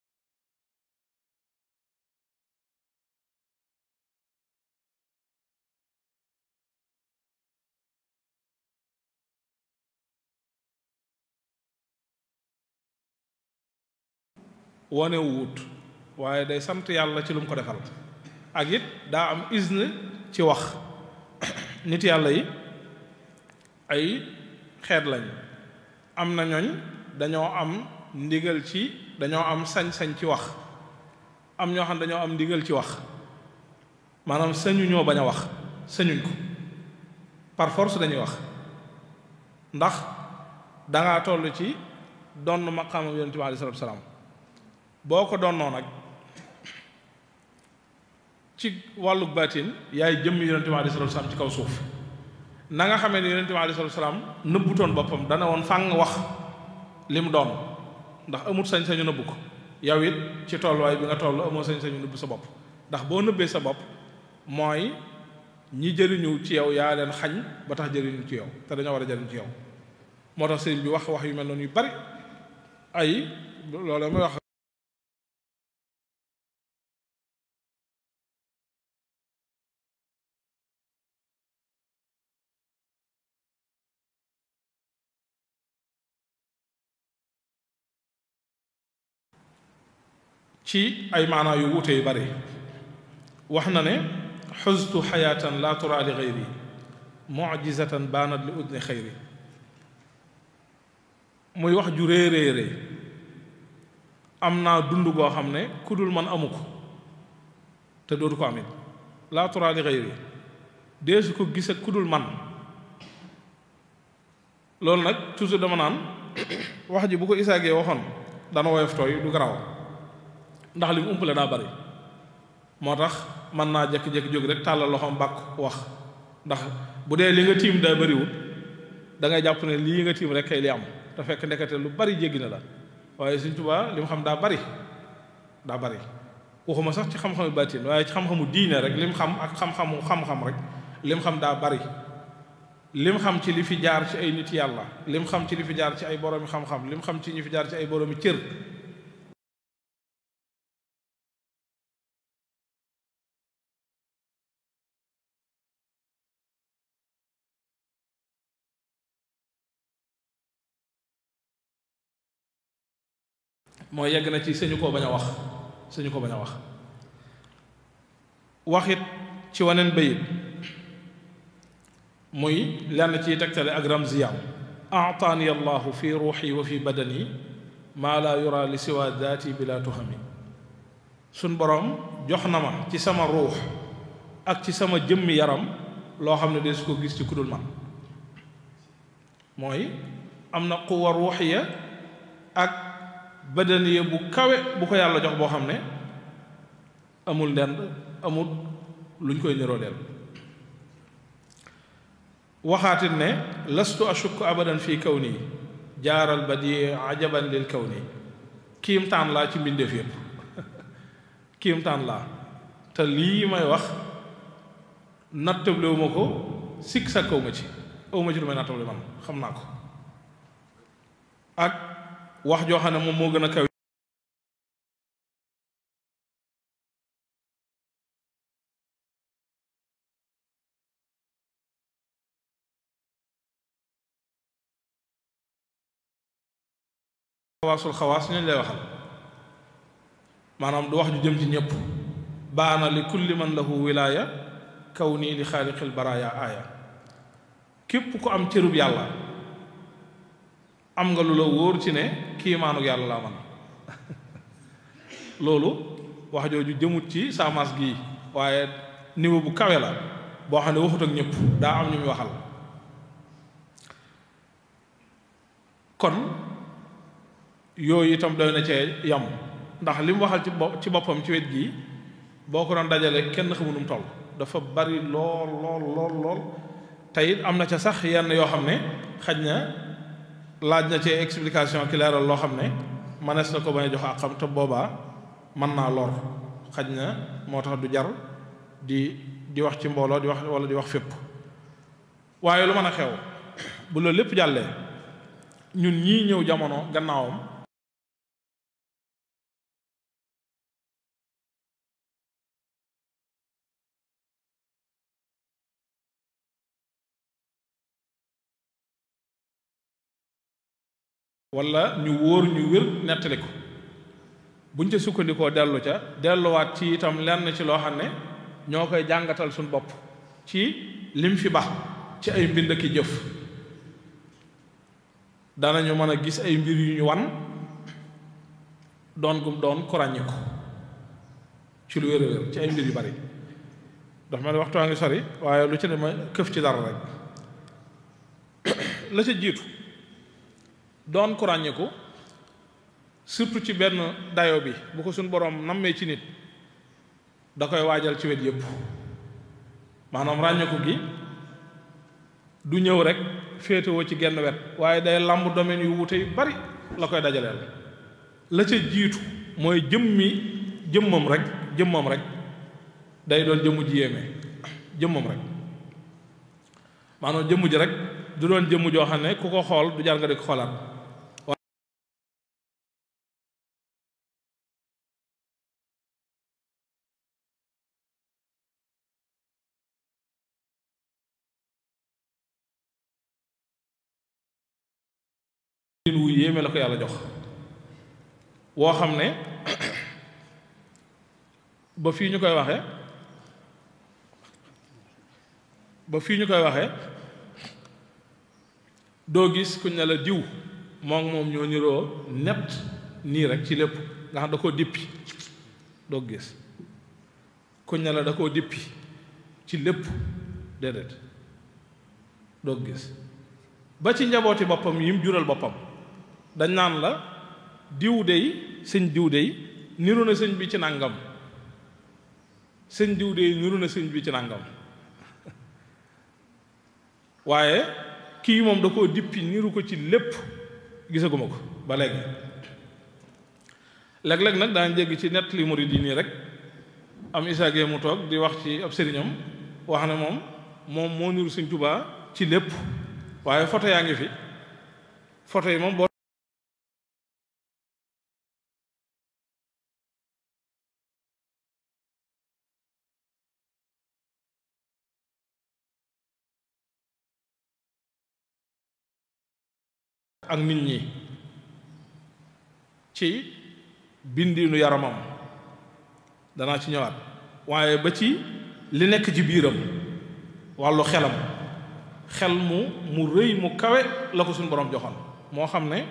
wane wut waaye day sant yàlla ci lu mu ko defal ak it daa am izn ci wax nit yàlla yi ay xeet lañ am na ñooñ dañoo am ndigal ci dañoo am sañ-sañ ci wax am ñoo xam dañoo am ndigal ci wax maanaam sañu ñoo bañ a wax sañuñ ko par force dañuy wax ndax dangaa toll ci donn maqaamam yonent bi alayhi salaatu wa salaam boo ko donnoo nag ci wàlluk baatin yaay jëmmi yonente bi alayhi salaatu salaam ci kaw suuf na nga xamee ne yonente bi alayhi salaatu salaam nëbbutoon boppam dana woon fàng wax li mu doon ndax amut sañ-sañu nëbbu ko yow it ci tolluwaay bi nga toll amoo sañ-sañu nëbbu sa bopp ndax boo nëbbee sa bopp mooy ñi jëriñu ci yow yaa leen xañ ba tax jëriñu ci yow te dañoo war a jëriñ ci yow moo tax sëriñ bi wax yu mel noonu yu bari ay loolu muy wax ci ay maanaa yu wuute yu bari wax na ne xustu xayaatan laa tura li xayri mujizatan baanat li udni xayri muy wax ju réeréerée am naa dund goo xam ne ku dul man amu ko te dootu ko amit laa tura li xayri deesu ko gis ak ku dul man loolu nag toujours dama naan wax ji bu ko isaagee waxoon dana woyof tooy du garaw ndax li mu umpale daa bari moo tax mën naa jékki-jékki jóg rek tàllal loxoom bàkk wax ndax bu dee li nga tiim daa bariwul da ngay jàpp ne lii nga tiim rek kay li am te fekk ndekete lu bari jéggi na la waaye Sëriñ Tuubaa li mu xam daa bari waxuma sax ci xam-xamu baatin waaye ci xam-xamu diine rek li mu xam ak xam-xam rek li mu xam daa bari li mu xam ci li fi jaar ci ay nit yàlla li mu xam ci li fi jaar ci ay boroomi xam-xam li mu xam ci ñi fi jaar ci ay boroomi cër mooy yegg na ci sañu koo bañ a wax waxit ci waneen bayit muy lenn ci tegtale ak ramziyam aataani allahu fi ruuxi wa fi badani maa laa yura li siwa daati bila tuhami suñ boroom jox na ma ci sama ruux ak ci sama jëmmi yaram loo xam ne de su ko gis ci kudul man mooy am na quwa ruuxiya ak badaniya bu kawe bu ko yàlla jox boo xam ne amul ndend amul luñ koy niroo deel waxaatit ne lastu ashukku abadan fii kaw nii jaaral badi ajaban lil kaw nii kiimtaan laa ci mbindeef yépp kiimtaan laa te lii may wax nattable wu ma ko sikk sa kaw ma ci aw ma ci lu may nattable man xam naa ko ak wax joo xam ne moom moo gën a kaw xawaasul xawaas ñooñu lay waxal maanaam du wax ju jëm ci ñëpp baana li kulli man lahu wilaaya kaw nii li xaaliqil baraaya aaya képp ku am cërub yàlla am nga lu la wóor ci ne kiimaanuk yàlla laa man loolu wax jooju jëmut ci saamaas gii waaye niveau bu kawe la boo xam ne waxut ak ñëpp daa am ñu muy waxal kon yooyu itam doy na cee yam ndax li mu waxal ci boppam ci wet gii boo ko doon dajale kenn xamu nu mu toll dafa bari lool te it am na ca sax yenn yoo xam ne xaj na laaj na ci explication ki leeral loo xam ne manees na ko bañ a jox ak xam te boobaa mën naa lor xaj na moo tax du jar di wax ci mbooloo di wax wala di wax fépp. waaye lu mën a xew bu loolu lépp jàllee ñun ñii ñëw jamono gannaawam wala ñu wóor ñu wér nettali ko buñ ca sukkandikoo dellu ca delluwaat ci itam lenn ci loo xam ne ñoo koy jàngatal suñ bopp ci lim fi bax ci ay mbind ki jëf danañu mën a gis ay mbir yu ñu wan doon gum doon ko ràññi ko ci lu wér-wér ci ay mbir yu bari dafa mel ni waxtu waa ngi sori waaye lu ci ne ma këf ci dara rek la ca jiitu doon ko ràññiku surtout ci benn dayo bi bu ko suñ boroom nammee ci nit da koy waajal ci wet yépp maanaam ràññiku gi du ñëw rek féetewoo ci genn wet waaye day làmb domaine yu wuute yu bari la koy dajaleel la ca jiitu mooy jëmmam rek day doon jëmmu ji yéeme jëmmam rek maanaam jëmmu ji rek du doon jëmmu joo xam ne ku ko xool du jar nga di ko xoolaat wu yéeme la ko yàlla jox woo xam ne ba fii ñu koy waxe doo gis kuñ ne la diw moom ñoo niroo net nii rek ci lépp nga xam da koo dippi doo gis kuñ ne la da koo dippi ci lépp déedéet doo gis ba ci njabooti boppam yim jural boppam dañ naan la diw dey sëñ diw dey niru na sëñ bi ci nàngam sëñ diw dey niru na sëñ bi ci nàngam waaye kii moom da koo dippi niru ko ci lépp gisaguma ko ba léegi léeg-léeg nag daan jéggi ci nett li murid yi nii rek am Issa Gueye mu toog di wax ci ab sëriñam wax ne moom moo niru sëñ Tuubaa ci lépp waaye photo yaa ngi fi photo yi moom boo ak nit ñi ci bindinu yaramam danaa ci ñëwaat waaye ba ci li nekk ci biiram wàllu xel mu rëy mu kawe la ko suñu borom joxoon moo xam ne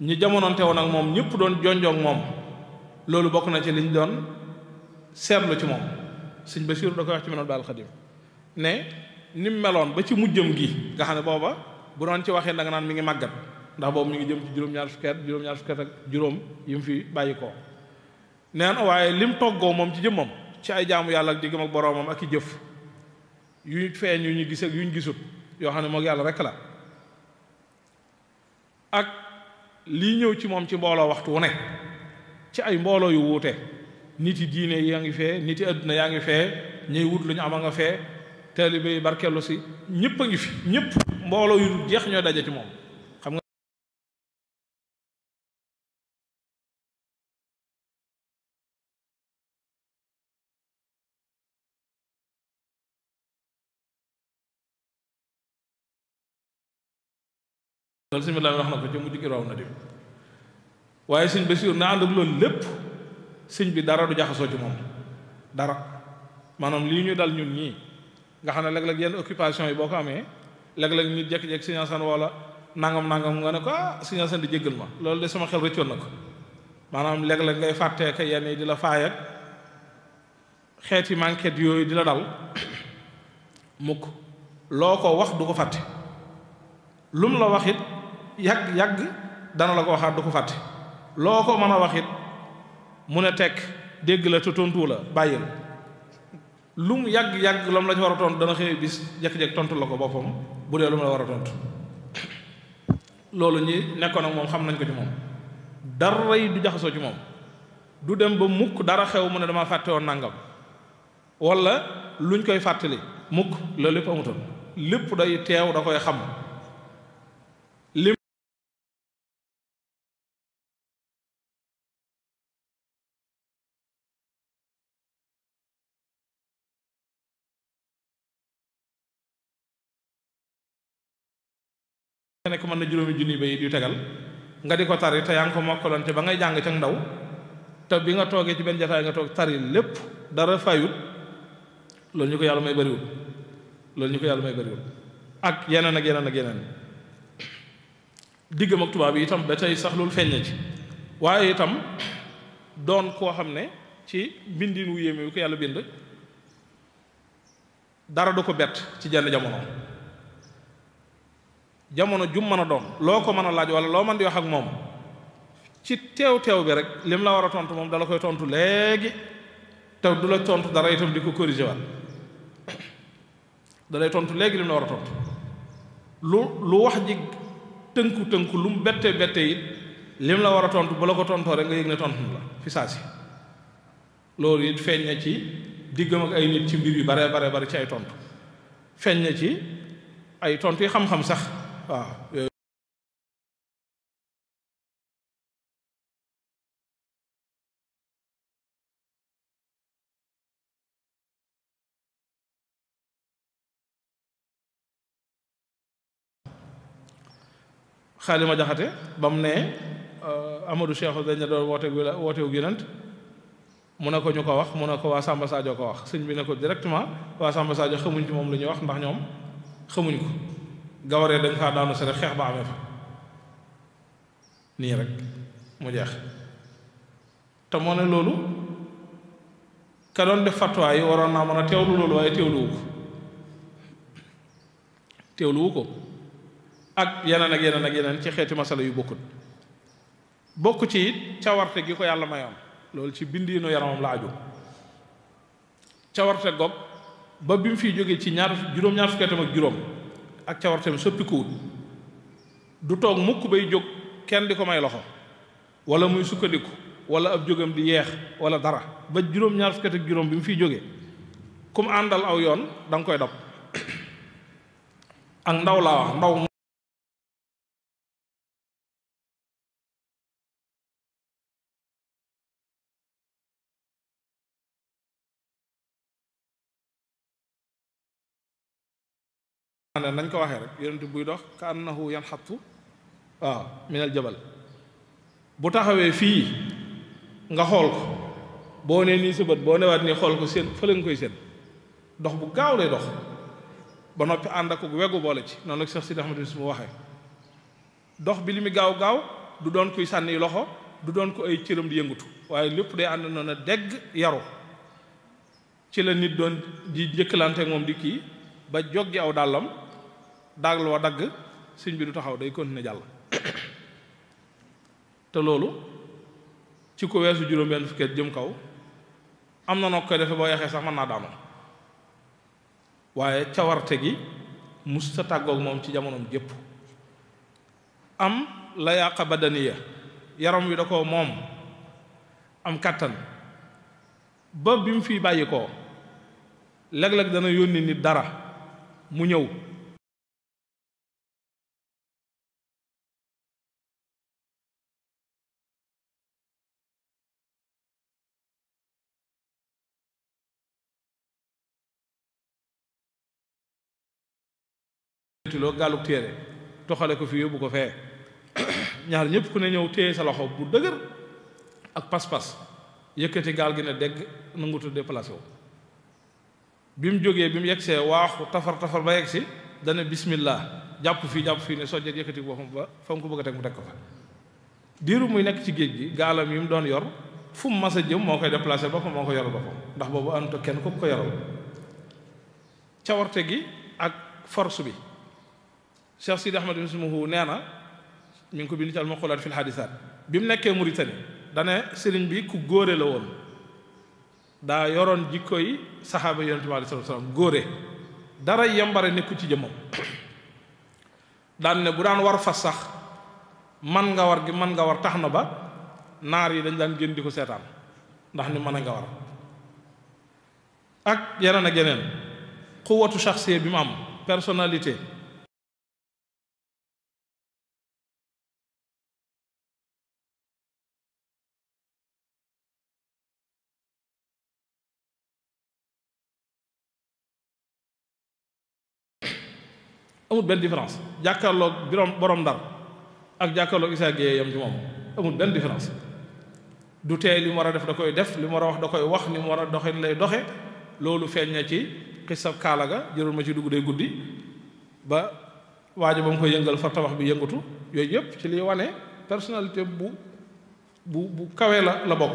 ñi jamononte woon ak moom ñëpp doon jonjoog moom loolu bokk na ci liñ doon seetlu ci moom Sëñ Basiiru da koy wax ci Minanul Baaqil Xadiim ne ni mu meloon ba ci mujjam gi nga xam ne booba bu doon ci waxee da nga naan mi ngi màggat ndax boobu mi ngi jëm ci juróom-ñaar fukki at ak juróom yi mu fi bàyyi ko neen waaye lim toggoo moom ci jëmmam ci ay jaamu yàlla ak diggam ak boroomam ak i jëf yu feeñ yu ñu gis ak yu ñu gisut yoo xam ne moog yàlla rek la ak lii ñëw ci moom ci mbooloo waxtu wu ne ci ay mbooloo yu wuute nit yi diine yaa ngi fee nit yi àdduna yaa ngi fee ñuy wut lu ñu am a nga fee taalibe yi barkeelu si ñëpp a ngi fi ñëpp mbooloo yu jeex ñooy daje ci moom xam nga loolu sëñ bi wax na ko ci mujj gi raw na di waaye sëñ Basiiru na ànd ak loolu lépp sëñ bi dara du jaxasoo ci moom dara maanaam lii ñu dal ñun ñii nga xam ne léeg-léeg yenn occupation yi boo ko amee léeg-léeg nit jekki-jekki Sëñ Asan wala nangam nga ne ko Sëñ Asan di jéggal ma loolu de sama xel rëccoon na ko maanaam léeg-léeg ngay fàttee ka yenn yi di la faay ak xeeti manquette yooyu di la dal mukk loo ko wax du ko fàtte lu mu la wax it yàgg dana la ko waxaat du ko fàtte loo ko mën a wax it mu ne tekk dégg la te tontu la bàyyil lu mu yàgg la mu la ci war a tontu dana xëy bis jekk-jekk tontu la ko boppam bu dee lu mu la war a tontu loolu ñi nekkoon ak moom xam nañ ko ci moom dara yi du jaxasoo ci moom du dem ba mukk dara xew mu ne dama fàtte woon nangam wala luñ koy fàttali mukk loolu lépp amutoon lépp day teew da koy xam lim nekk mën na juróomi junni bayit yu tegal nga di ko tari te yaa ngi ko mokkaloon te ba ngay jàng ca ndaw te bi nga toogee ci benn jataay nga toog tari lépp dara fayut loolu ñu ko yàlla may bariwul ak yeneen ak yeneen ak yeneen diggam ak tubaab yi itam da cay sax loolu feeñ na ci waaye itam doon koo xam ne ci mbindin wu yéeme yu ko yàlla bind dara du ko bett ci jenn jamono jum mën a doon loo ko mën a laaj wala loo mën di wax ak moom ci teew bi rek lim la war a tontu moom dala koy tontu léegi te du la tontu dara itam di ko corriger waat dalay tontu léegi lim la war a tontu lu wax ji tënku lu mu bette it lim la war a tontu bu la ko tontoo rek nga yëg ne tontu la fi saa si loolu it feeñ na ci diggam ak ay nit ci mbir yu bare ci ay tontu feeñ na ci ay tontu yi xam-xam sax waaw Xaalima Jaxate ba mu ne Amadou Cheikh dañ ne doon wootewu yonent mu ne ko ñu ko wax mu ne ko waa Samba Sadio ko wax sëñ bi ne ko directement waa Samba Sadio xamuñ ci moom lu ñuy wax ndax ñoom xamuñ ko gawaree dañ faa daanu si rek xeex ba amee fa nii rek mu jeex te moo ne loolu ka doon def fatwa yi waroon naa mën a teewlu loolu waaye teewluwu ko ak yeneen ci xeeti masala yu bokk ci it cawarte gi ko yàlla mayoon loolu ci bindiinu yaramam la aju cawarte goog ba bi mu fiy jógee ci juróom-ñaar fukki atam ak juróom ak cawarteem soppikuwut du toog mukk bay jóg kenn di ko may loxo wala muy sukkandiku wala ab jógam di yeex wala dara ba juróom-ñaar fukki at ak juróom bi mu fiy jógee kum àndal aw yoon da nga koy dab ak ndaw laa wax ndaw nañ ko waxee rek yonent buy dox ka annahu yanxattu waaw minal jabal bu taxawee fii nga xool ko boo nee nii sa bët boo newaat nii xool ko seen fële nga koy seen dox bu gaaw lay dox ba noppi ànd ak weggu boole ci noonu la Cheikh Sidi Ahmad su mu waxee dox bi li mu gaaw du doon kuy sànni loxo du doon ko ay cëram di yëngutu waaye lépp day ànd noonu dégg yaru ci la nit doon di njëkkalante ak moom di kii ba joggi aw dàllam daaglu wa dagg sëñ bi du taxaw day continuer jàll te loolu ci ko weesu juróom-benn fukki at jëm kaw am na noo koy defe boo yaxee sax mën naa daanu waaye cawarte gi mus sa tàggoog moom ci jamonoom jépp am layaaqa badaniya yaram wi da ko moom am kàttan ba bi mu fi bàyyi koo léeg-léeg dana yónni nit dara mu ñëw loo gàlluk téere toxale ko fi yóbbu ko fee ñaar ñëpp ku ne ñëw téye sa loxo bu dëgër ak pas-pas yëkkati gaal gi ne dégg nangutu déplacé wu bi mu jógee bi mu yegsee waaxu tafar ba yegsi dana bismillah jàpp fii ne sojjet yëkkati boppam ba fa mu ko bëgg a teg mu teg ko fa diiru muy nekk ci géej gi gaalam yi mu doon yor fu mu mas a jëm moo koy déplacé boppam moo ko yoral boppam ndax boobu ànd kenn ku ko yoral cawarte gi ak force bi Cheikh Sidi Ahmad ismuhu nee na mi ngi ko bind ci al-Maqulaat fil Hadisaat bi mu nekkee Mauritanie dane sëriñ bi ku góore la woon daa yoroon jikko yi saxaaba yonent bi alayhi salaatu wa salaam góore dara yambare nekku ci jëmmam daan ne bu daan war fas sax man nga war tax na ba naar yi dañ daan génn di ko seetaan ndax ni mën a nga war ak yeneen ak yeneen quwwatu shaxsiya bi mu am personnalité amul benn différence jàkkaarloog borom Ndar ak jàkkaarloog Issa Gueye yam ci moom amul benn différence du tee li mu war a def da koy def li mu war a wax da koy wax ni mu war a doxe lay doxe loolu feeñ na ci xisab kaala ga jërul ma ci dugg day guddi ba waajo ba mu koy yëngal fa tabax bi yëngatu yooyu yëpp ci liy wane personnalité bu kawee la bokk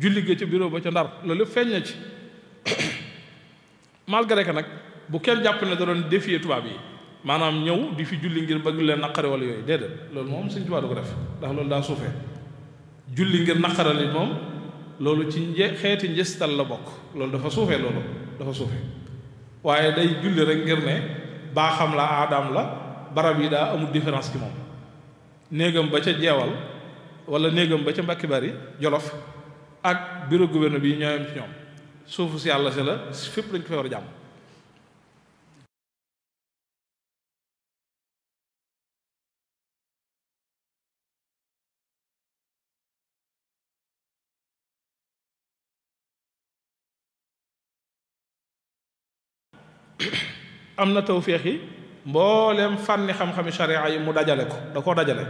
julli ga ca bureau ba ca Ndar loolu lépp feeñ na ci malgré que nag bu kenn jàpp ne da doon défier tubaab yi maanaam ñëw di fi julli ngir bëgg leen naqare wala yooyu déedéet loolu moom Sëñ Tuubaa du ko def ndax loolu daa suufee julli ngir naqarali moom loolu ci xeeti njëstal la bokk loolu dafa suufee loolu dafa suufee waaye day julli rek ngir ne baaxam la aadaam la barab yi daa amul différence ci moom néegam ba ca jeewal wala néegam ba ca Mbàkke Bari Jolof ak bureau gouverneur bi ñooyam ci ñoom suufu si yàlla si la fépp dañ ko fay war a jàmm am na tawféex yi mbooleem fànni xam-xami sharia yi mu dajale ko da koo dajale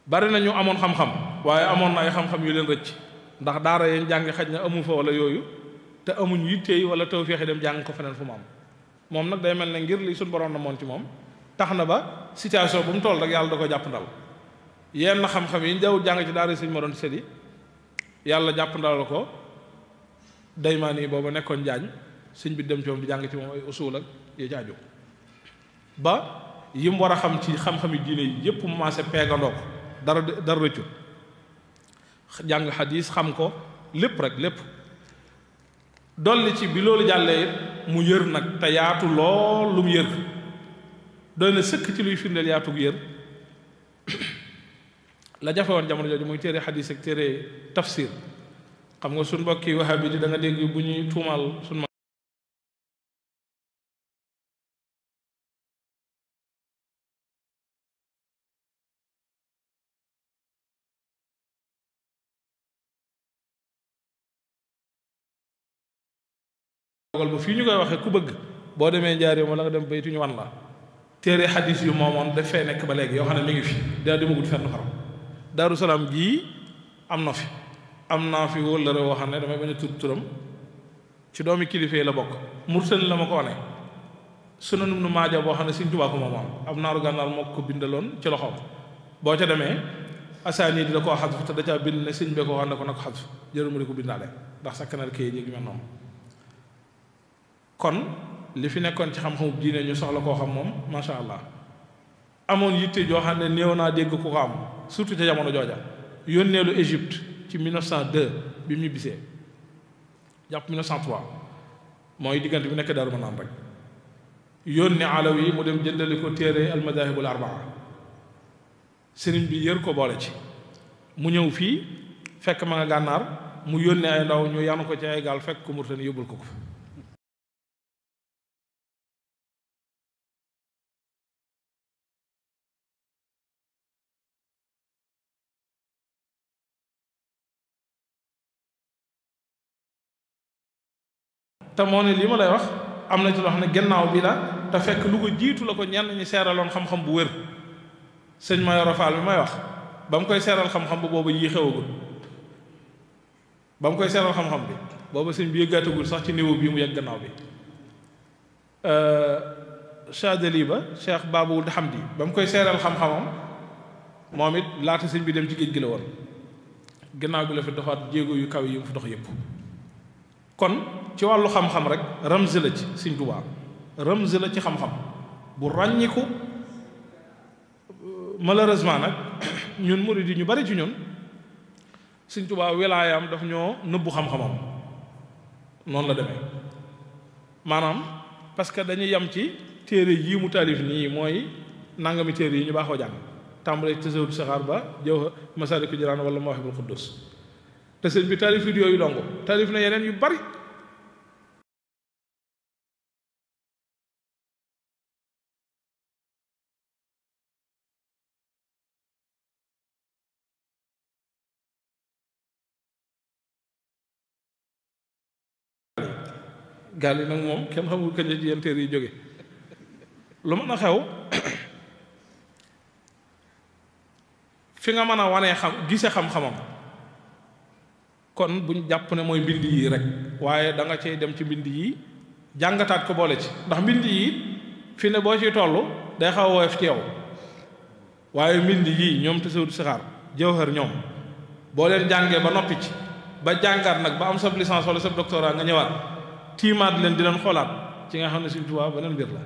bari na ñu amoon xam-xam waaye amoon na ay xam-xam yu leen rëcc ndax daara yeen jàngi xaj na amu fa wala yooyu te amuñ yitte yi wala tawféex yi dem jàng ko feneen fu mu am moom nag day mel ne ngir li suñ borom na moon ci moom tax na ba situation bu mu toll rek yàlla da ko jàpp ndal yenn xam-xam yi daw jàng ci daara yi sëñ ma doon sëdi yàlla jàpp ndal ko daymaan yi booba nekkoon jaañ sëñ bi dem ci moom di jàng ci moom ay usul ak yi ci aju ba yi mu war a xam ci xam-xami diine yi yépp mu maase peegandoo ko dara rëccu jàng xadiis xam ko lépp rek lépp dolli ci bi loolu jàllee mu yër nag te yaatu lool lu mu yër doy na sëkk ci luy firndeel yaatu gu yër la jafe woon jamono jooju muy téere xadiis ak téere tafsir xam nga suñ mbokki wahabi di da nga dégg bu ñuy tuumaal suñ ba fii ñu koy waxee ku bëgg boo demee Njaaréem wala nga dem baytu ñu wan la téere xadis yu moomoon daf fee nekk ba léegi yoo xam ne mi ngi fi daa demagut fenn xaram Daaru Salaam gii am na fi am naa fi wóllëre woo xam ne damay bañ a tur turam ci doomi kilifa yi la bokk Mursali la ma ko wane Sunan Ibnu Maaja boo xam ne Sëñ Tuubaa ko moomoon am naaru gànnaar moo ko bindaloon ci loxoom boo ca demee asaani di da koo xasf te da caa bind ne sëñ bee ko wax ne ko na ko xasf jërë mu di ko bindaale ndax sakkanal kayit yi mel noonu kon li fi nekkoon ci xam-xamu diine ñu soxla koo xam moom macha allah amoon yitte joo xam ne néew naa dégg ku ko am surtout ca jamono jooja yónneelu Égypte ci 1902 bi mu ñibbisee jàpp 1903 mooy diggante bi nekk Daaru Manaan rek yónne Alawi mu dem jëndali ko téere almadahibul arbaa sëriñ bi yër ko boole ci mu ñëw fii fekk ma nga gànnaar mu yónne ay ndaw ñu yanu ko ci ay gaal fekk ko Mauritanie yóbbul ko ko fa te moo ne lii ma lay wax am na ci loo xam ne gannaaw bi la te fekk lu ko jiitu la ko ñenn ñi seeraloon xam-xam bu wér sëñ Mayoro Fall bi may wax ba mu koy seeral xam-xam bi booba yii xewagul ba mu koy seeral xam-xam bi booba sëñ bi yëggaatagul sax ci niveau bii mu yegg gannaaw bi Chadeli ba Cheikh Babul Hamdi ba mu koy seeral xam-xamam moom it laata sëñ bi dem ci géej gi la woon gannaaw bi la fi doxaat jéego yu kaw yi mu fi dox yépp kon ci wàllu xam-xam rek ramz la ci Sëñ Tuubaa ramz la ci xam-xam bu ràññiku malheureusement nag ñun murid yi ñu bari ci ñun Sëñ Tuubaa wilaayam daf ñoo nëbbu xam-xamam noonu la demee maanaam parce que dañuy yem ci téere yii mu taalif nii mooy nangami téere yi ñu baaxoo jàng tàmbale tasawudu saxaar ba jëw Masaalikul Jinaan wala Mawaahibul Quddus te sëñ bi taalif yooyu dongo taalif na yeneen yu bari gaal yi nag moom kenn xamul kañ la ci yenn téere yi jóge lu mën a xew fi nga mën a wanee gise xam-xamam kon buñ jàpp ne mooy mbind yi rek waaye da nga cay dem ci mbind yi jàngataat ko boole ci ndax mbind yi fi ne boo ciy toll day xaw a woyof ci yow waaye mbind yi ñoom tasawudu sixaar jawhar ñoom boo leen jàngee ba noppi ci ba jàngaat nag ba am sab licence wala sab doctorat nga ñëwaat tiimaat leen di leen xoolaat ci nga xam ne Sëriñ Tuubaa beneen mbir la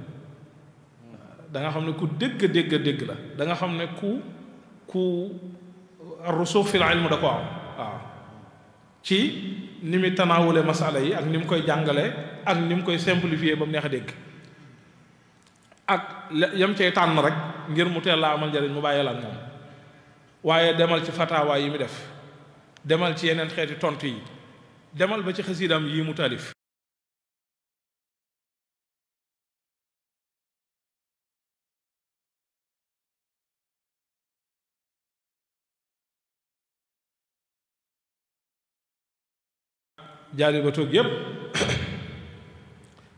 da nga xam ne ku dégg la da nga xam ne ku ar-rusuux fil ilm da ko am waaw ci ni muy tanaawule masala yi ak ni mu koy jàngale ak ni mu koy simplifier ba mu neex a dégg ak yam cay tànn rek ngir mu teel laa amal njëriñ mu bàyyi la ak moom waaye demal ci fataawa yi mu def demal ci yeneen xeeti tontu yi demal ba ci xasiidam yi mu taalif jaari ba toog yépp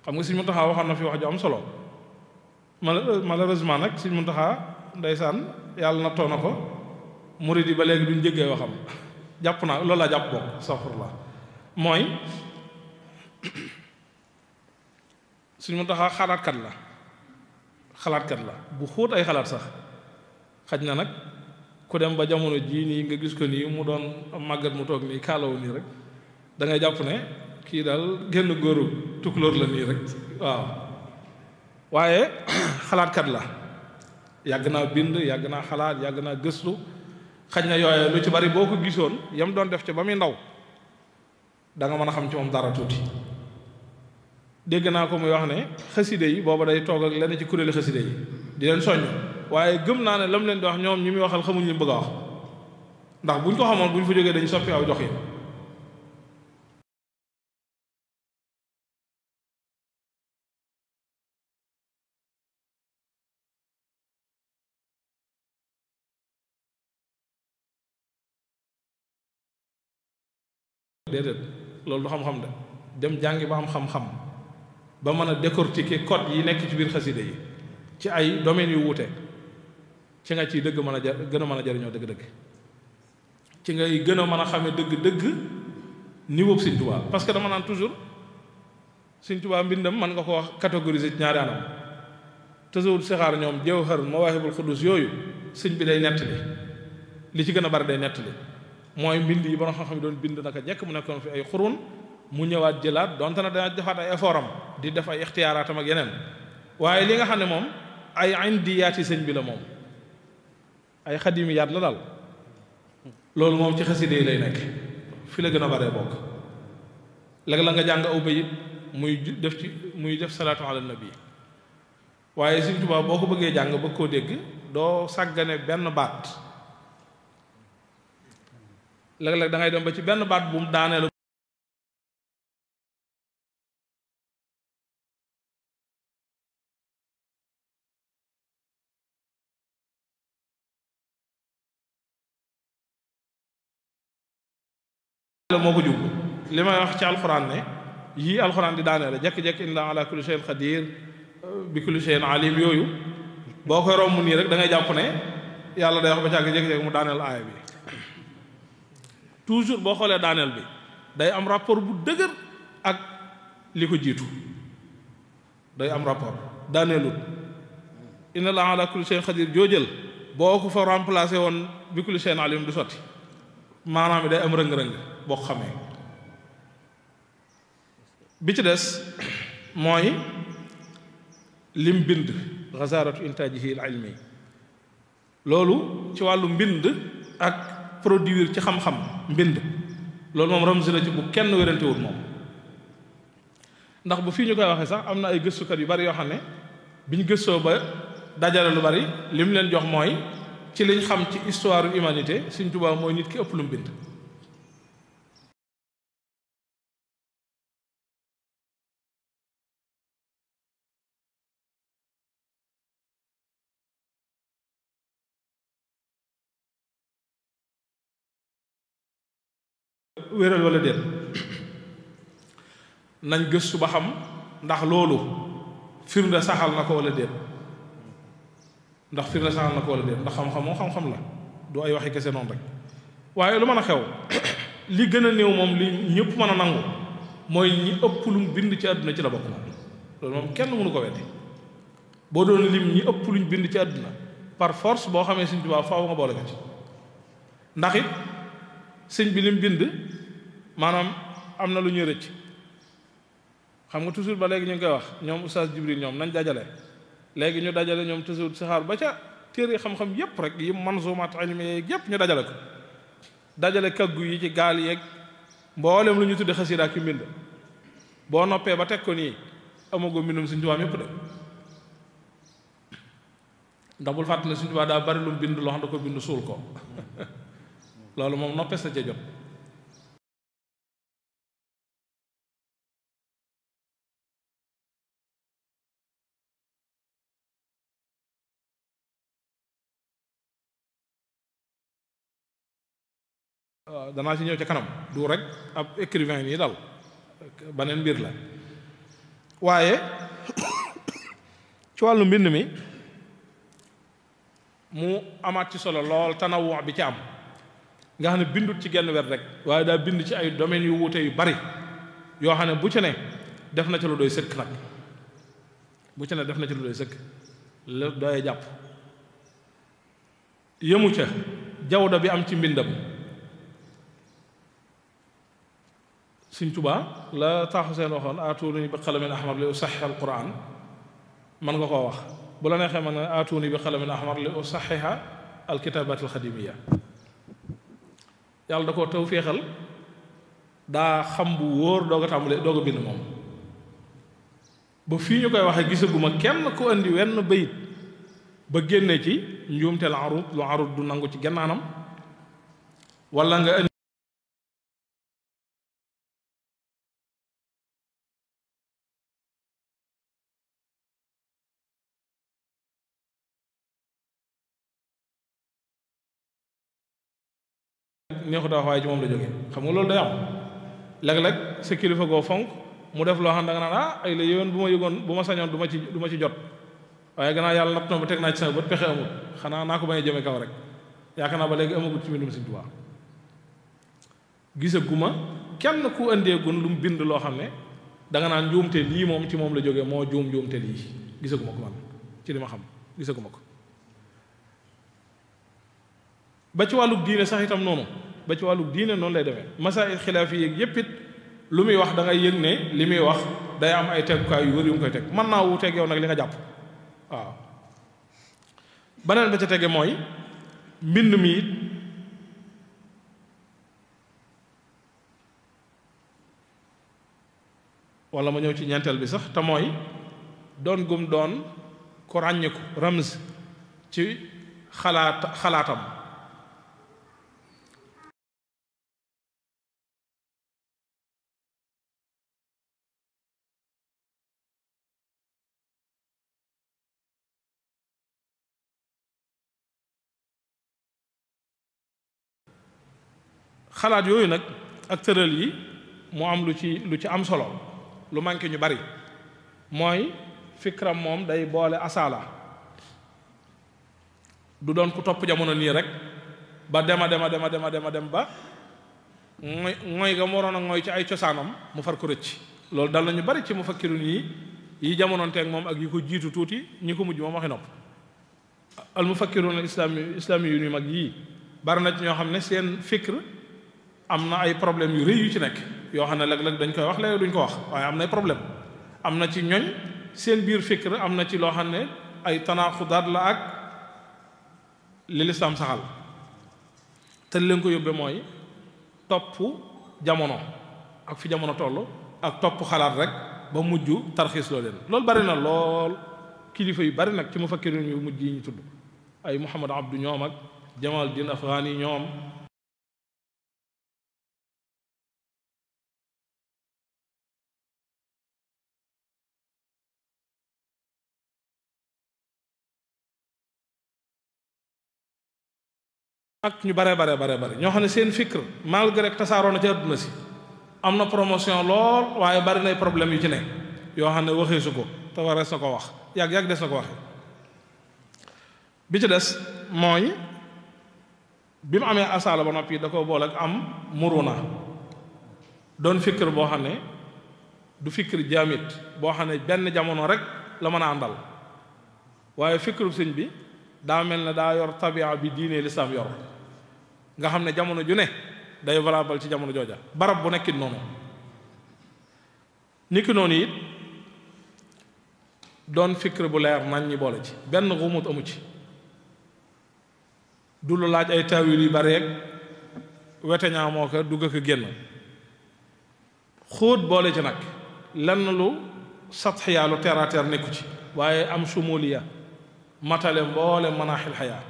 xam nga Sëriñ Muntaxa waxoon na fi wax ju am solo malheureusement nag Sëriñ Muntaxa ndeysaan yàlla nattoo na ko murid yi ba léegi duñ jéggee waxam jàpp naa loolu laa jàpp bokk astaghfirullah mooy Sëriñ Muntaxa xalaatkat la bu xóot ay xalaat sax xaj na nag ku dem ba jamono jii nii nga gis ko nii mu doon màggat mu toog nii kaalawu nii rek da ngay jàpp ne kii daal génn góoru tukulóor la nii rek waaw waaye xalaatkat la yàgg naa bind yàgg naa xalaat yàgg naa gëstu xaj na yooye lu ci bari boo ko gisoon yam doon def ci ba muy ndaw da nga mën a xam ci moom dara tuuti dégg naa ko muy wax ne xaside yi booba day toog ak lenn ci kuréeli xaside yi di leen soññ waaye gëm naa ne lam leen di wax ñoom ñi muy waxal xamuñ li mu bëgg a wax ndax buñ ko xamoon buñ fa jógee dañ soppi aw doxin déedéet loolu du xam-xam de dem jàngi ba am xam-xam ba mën a décortiquer code yi nekk ci biir xaside yi ci ay domaines yu wuute ci nga ciy dëgg mën a gën a mën a jariñoo dëgg-dëgg ci ngay gën a mën a xamee dëgg-dëgg niveau Sëriñ Tuubaa parce que dama naan toujours Sëriñ Tuubaa mbindam mën nga ko wax catégoriser ci ñaari anam tasawudu sixaar ñoom jawhar mawaahibul quddus yooyu sëñ bi day nettali li ci gën a bari day nettali mooy mbind yi borom xam-xam yi doon bind naka jekk mu nekkoon fi ay xurun mu ñëwaat jëlaat donte na dana defaat ay effort am di def ay ixtiyaaraatam ak yeneen waaye li nga xam ne moom ay indiyaati sëñ bi la moom ay xadimiyaat la daal loolu moom ci xaside yi lay nekk fi la gën a baree bokk léegi la nga jàng aw bayit muy def salaatu ala nabi waaye Sëñ Tuubaa boo ko bëggee jàng bëgg koo dégg doo sàggane benn baat léeg-léeg da ngay dem ba ci benn baat bu mu daaneelu moo ko jublu li may wax ci alxuraan ne yii alxuraan di daanee la jekk-jekk inna ala kulli shay'in qadir bi kulli shay'in alim yooyu boo koy romb nii rek da ngay jàpp ne yàlla day wax ba càgg jekk-jekk mu daaneel aaya bi toujours boo xoolee daaneel bi day am rapport bu dëgër ak li ko jiitu day am rapport daaneelut inna la ala kulli shay'in qadir joojël boo ko fa remplacé woon bi kulli shay'in alim du sotti maanaam day am rëng-rëng boo ko xamee bi ci des mooy lim bind xasaaratu intaajihi al ilmi loolu ci wàllu mbind ak produire ci xam-xam mbind loolu moom ramzi la ci bu kenn wérantewul moom ndax bu fii ñu koy waxee sax am na ay gëstukat yu bari yoo xam ne biñ gëstoo ba dajale lu bari lim leen jox mooy ci liñ xam ci histoire humanité Sëñ Tuubaa mooy nit ki ëpp lu mu bind wéral wala déet nañ gëstu ba xam ndax loolu firnde saxal na ko wala déet ndax firnde saxal na ko wala déet ndax xam-xam moom xam-xam la du ay waxi kese noonu rek waaye lu mën a xew li gën a néew moom li ñëpp mën a nangu mooy ñi ëpp lu mu bind ci àdduna ci la bokk moom loolu moom kenn mënu ko weddi boo doon lim ñi ëpp luñ bind ci àdduna par force boo xamee Sëñ Tuubaa faaw nga boole ko ci ndax it sëñ bi lim bind maanaam am na lu ñuy rëcc xam nga toujours ba léegi ñu ngi koy wax ñoom Oustaz Jibril ñoom nañ dajale léegi ñu dajale ñoom toujours saxaar ba ca téere xam-xam yépp rek yi manzumaat ilmiya yeeg yépp ñu dajale ko dajale kaggu yi ci gaal yeeg mboolem lu ñu tudde xasida ak mbind boo noppee ba teg ko nii amago mbindum Sëñ Tuubaa yépp de ndax bul fàtte ne Sëñ Tuubaa daa bari lu mu bind loo xam da ko bind suul ko loolu moom noppees na ca jot danaa ci ñëw ca kanam du rek ab écrivain nii dal beneen mbir la waaye ci wàllu mbind mi mu amaat ci solo lool tanawwu bi ci am nga xam ne bindut ci genn wet rek waaye daa bind ci ay domaines yu wuute yu bari yoo xam ne bu ci ne def na ci lu doy sëkk nag bu ci ne def na ci lu doy sëkk la doy jàpp yëmu ca jawda bi am ci mbindam Sëñ Tuubaa la taaxu seen waxoon aatuuni bi qalamin ahmar li usaxix al quran man nga koo wax bu la neexee man nga aatuuni bi qalamin ahmar li usaxixa al kitabat al xadimiya yàlla da koo taw féexal daa xam bu wóor doog a tàmbale doog a bind moom ba fii ñu koy waxee gisaguma kenn ku andi wenn bayit ba génne ci njuumteel arut lu arut du nangu ci gennaanam wala nga andi neexu daa wax waaye ci moom la jógee xam nga loolu day am léeg-léeg sa kilifa goo fonk mu def loo xam da nga naan ay la yéwén bu ma yëgoon bu ma sañoon du ma ci jot waaye gannaaw yàlla natt na ba teg naa ci sama bët pexe amul xanaa naa ko bañ a jëme kaw rek yaakaar naa ba léegi amagul ci mbindum Sëñ Tuubaa gisaguma kenn ku andeegun lu mu bind loo xam ne da nga naan njuumte lii moom ci moom la jógee moo juum njuumte lii gisaguma ko man ci li ma xam gisaguma ko ba ci wàllu diine sax itam noonu ba ci wàllu diine noonu lay demee masaa'il xilaaf yi yépp it lu muy wax da ngay yëg ne li muy wax day am ay tegukaay yu wër yu mu koy teg mën naa wuuteeg yow nag li nga jàpp waaw beneen ba ca tege mooy mbind mi it wala ma ñëw ci ñeenteel bi sax te mooy doon gum doon ko ràññiku ramz ci xalaatam xalaat yooyu nag ak tëral yi mu am lu ci am solo lu manqué ñu bari mooy fikram moom day boole asaala du doon ku topp jamono nii rek ba dem ba mooy nga waroon a mooy ci ay cosaanam mu far ko rëcc loolu dal nañu bari ci mu fakkirun yi jamonoonteeg moom ak yi ko jiitu tuuti ñi ko mujj moom waxi nopp al mufakkirun al islami yu mag yii bari na ci ñoo xam ne seen fikr am na ay problème yu rëy yu ci nekk yoo xam ne léeg-léeg dañ koy wax léeg duñ ko wax waaye am na ay problème am na ci ñoñ seen biir fikr am na ci loo xam ne ay tanaaxudaat la ak li lislaam saxal te leen ko yóbbee mooy topp jamono ak fi jamono toll ak topp xalaat rek ba mujj tarxiis loo leen loolu bari na lool kilifa yu bari nag ci mu fakkirin yu mujj yi ñu tudd ay Muhammad Abdu ñoom ak Jamal Din Afghani ñoom ak ñu bare ñoo xam ne seen fikr malgré tasaaroo na ci àdduna si am na promotion lool waaye bari nay problème yu ci ne yoo xam ne waxee su ko te warees na ko wax yàgg des na ko waxe bi ci des mooy bi mu amee asaala ba noppi da ko boole ak am muruna doon fikr boo xam ne du fikr jaamit boo xam ne benn jamono rek la mën a àndal waaye fikru sëñ bi daa mel ne daa yor tabia bi diine lislaam yor nga xam ne jamono ju ne day valable ci jamono jooja barab bu nekkit noonu niki noonu it doon fikr bu leer nañ ñi boole ci benn xumut amu ci du lu laaj ay taawil yu bare ak weteñaa moo ko dugg ko génn xóot boole ci nag lenn lu satxiya lu terre à terre nekku ci waaye am sumuliya matale mboole manaaxil xayaa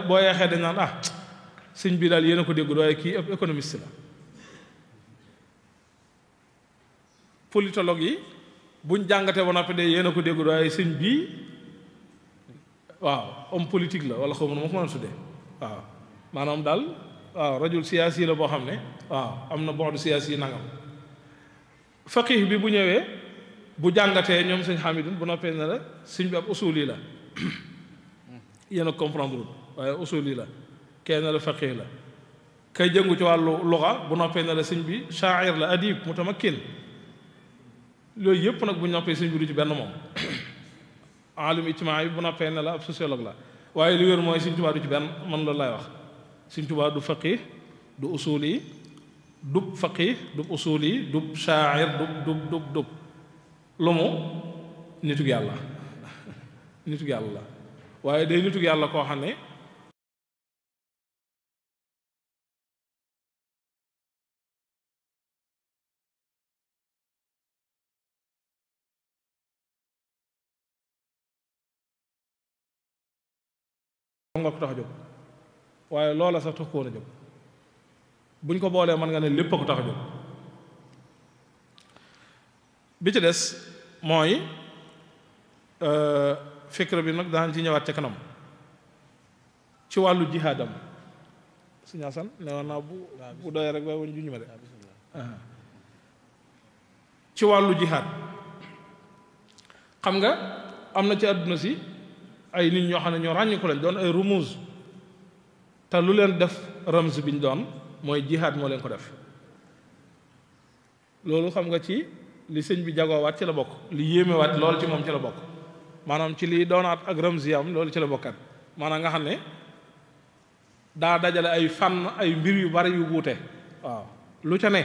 boo yeexee dañ naan sëñ bi daal yéen a ko dégg waaye kii économiste la politologue yi buñ jàngatee ba noppi de yéen a ko dégg waaye sëñ bii waaw homme politique la wala xaw ma nu ma ko mën a tuddee waaw maanaam daal waaw rajul siyaasi la boo xam ne waaw am na boxdu siyaasi yi nangam faqih bi bu ñëwee bu jàngatee ñoom sëñ Hamidun bu noppee ne la sëñ bi ab usuli la yéen a comprendre waaye usuli la kenn la faqih la kay jëngu ci wàllu luga bu noppee ne la sëñ bi shaair la adib mutamakkin loolu yëpp nag bu ñu noppee sëñ bi du ci benn moom alim ijtimaa yi bu noppee ne la ab sociologue la waaye li wér mooy sëñ Tuubaa du ci benn man loolu lay wax sëñ Tuubaa du faqih du usuli dub faqih dub usuli dub shaair dub lu mu nitug yàlla nitug yàlla la waaye day nitug yàlla koo xam ne nga ko tax a jóg waaye loola sax tax koo na jóg buñ ko boolee mën nga ne lépp a ko tax a jóg bi ci des mooy fikra bi nag daan ci ñëwaat ca kanam ci wàllu jihaadam Sëñ Asan ne woon naa bu doyee rek waaye wañ juñu ma de ci wàllu jihaad xam nga am na ci àdduna si ay nit ñoo xam ne ñoo ràññi ko lañ doon ay rumuz te lu leen def ramz bi ñu doon mooy jihaad moo leen ko def loolu xam nga ci li sëñ bi jagoowaat ci la bokk li yéemewaat lool ci moom ci la bokk maanaam ci li doonaat ak ramziyam loolu ci la bokkat maanaam nga xam ne daa dajale ay fànn ay mbir yu bari yu wuute waaw lu ca ne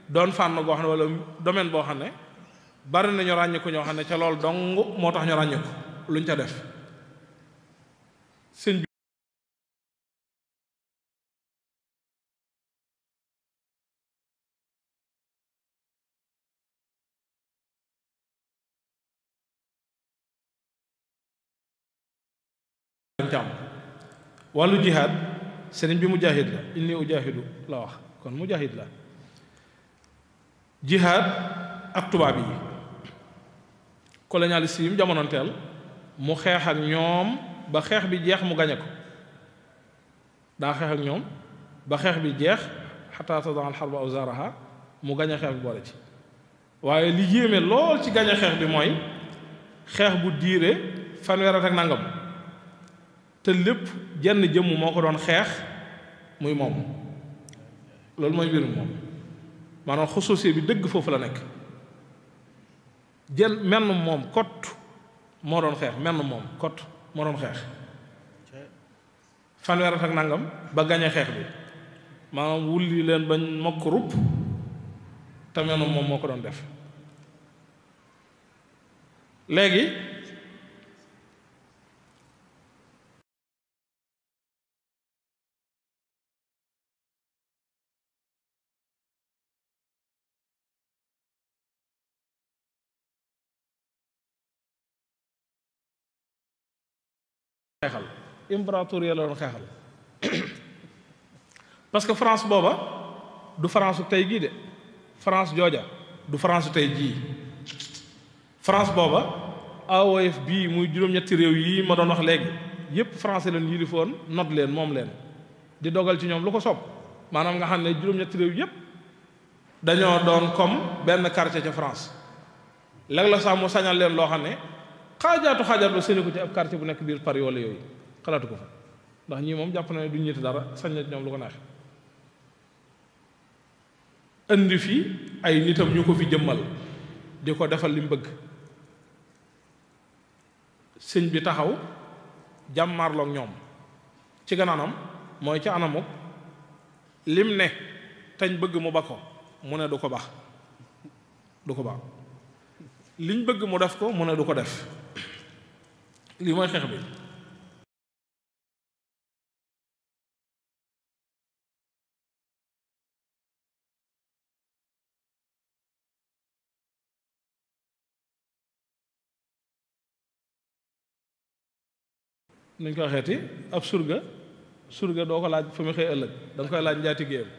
doon fànn goo xam ne wala domaine boo xam ne bari nañu ràññi ko ñoo xam ne ca loolu dong moo tax ñu ràññi ko luñ ca def sëñ bi wàllu jihaad sëriñ bi mujahid la inni ujahidu la wax kon mujahid la jihaad ak tubaab yi colonialiste yi mu jamonoonteel mu xeex ak ñoom ba xeex bi jeex mu gañe ko daa xeex ak ñoom ba xeex bi jeex xataa tadaa al xarba awzaaraha mu gañe xeex bi boole ci waaye li yéeme lool ci gañe xeex bi mooy xeex bu diire fanweer ak nangam te lépp jenn jëmm moo ko doon xeex muy moom loolu mooy mbirum moom maanaam xusuusi bi dëgg foofu la nekk jenn menn moom kott moo doon xeex menn moom kott moo doon xeex fanweer ak nangam ba gañe xeex bi maanaam wulli leen bañ mokk rupp te menn moom moo ko doon def léegi xeexal impératorial la doon xeexal parce que France booba du France tey gii de France jooja du France tey jii France booba AOF bii muy juróom-ñetti réew yi ma doon wax léegi yépp français leen yilifoon not leen moom leen di dogal ci ñoom lu ko soob maanaam nga xam ne juróom-ñetti réew yépp dañoo doon comme benn quartier ca France léeg la sax mu sañal leen loo xam ne xaajaatu ba séeni ko ci ab quartier bu nekk biir Paris wala yooyu xalaatu ko fa ndax ñii moom jàpp na ne duñ ñetti dara sañ na ci ñoom lu ko neex indi fi ay nitam ñu ko fi jëmmal di ko defal li mu bëgg sëñ bi taxaw jàmmaarloog ñoom ci gannaanam mooy ci anamuk lim ne tañ bëgg mu ba ko mu ne du ko baax liñ bëgg mu def ko mu ne du ko def lii mooy xeex bi nuñ ko waxeeti ab surga doo ko laaj fa mu xëy ëllëg da nga koy laaj njaatigéeyam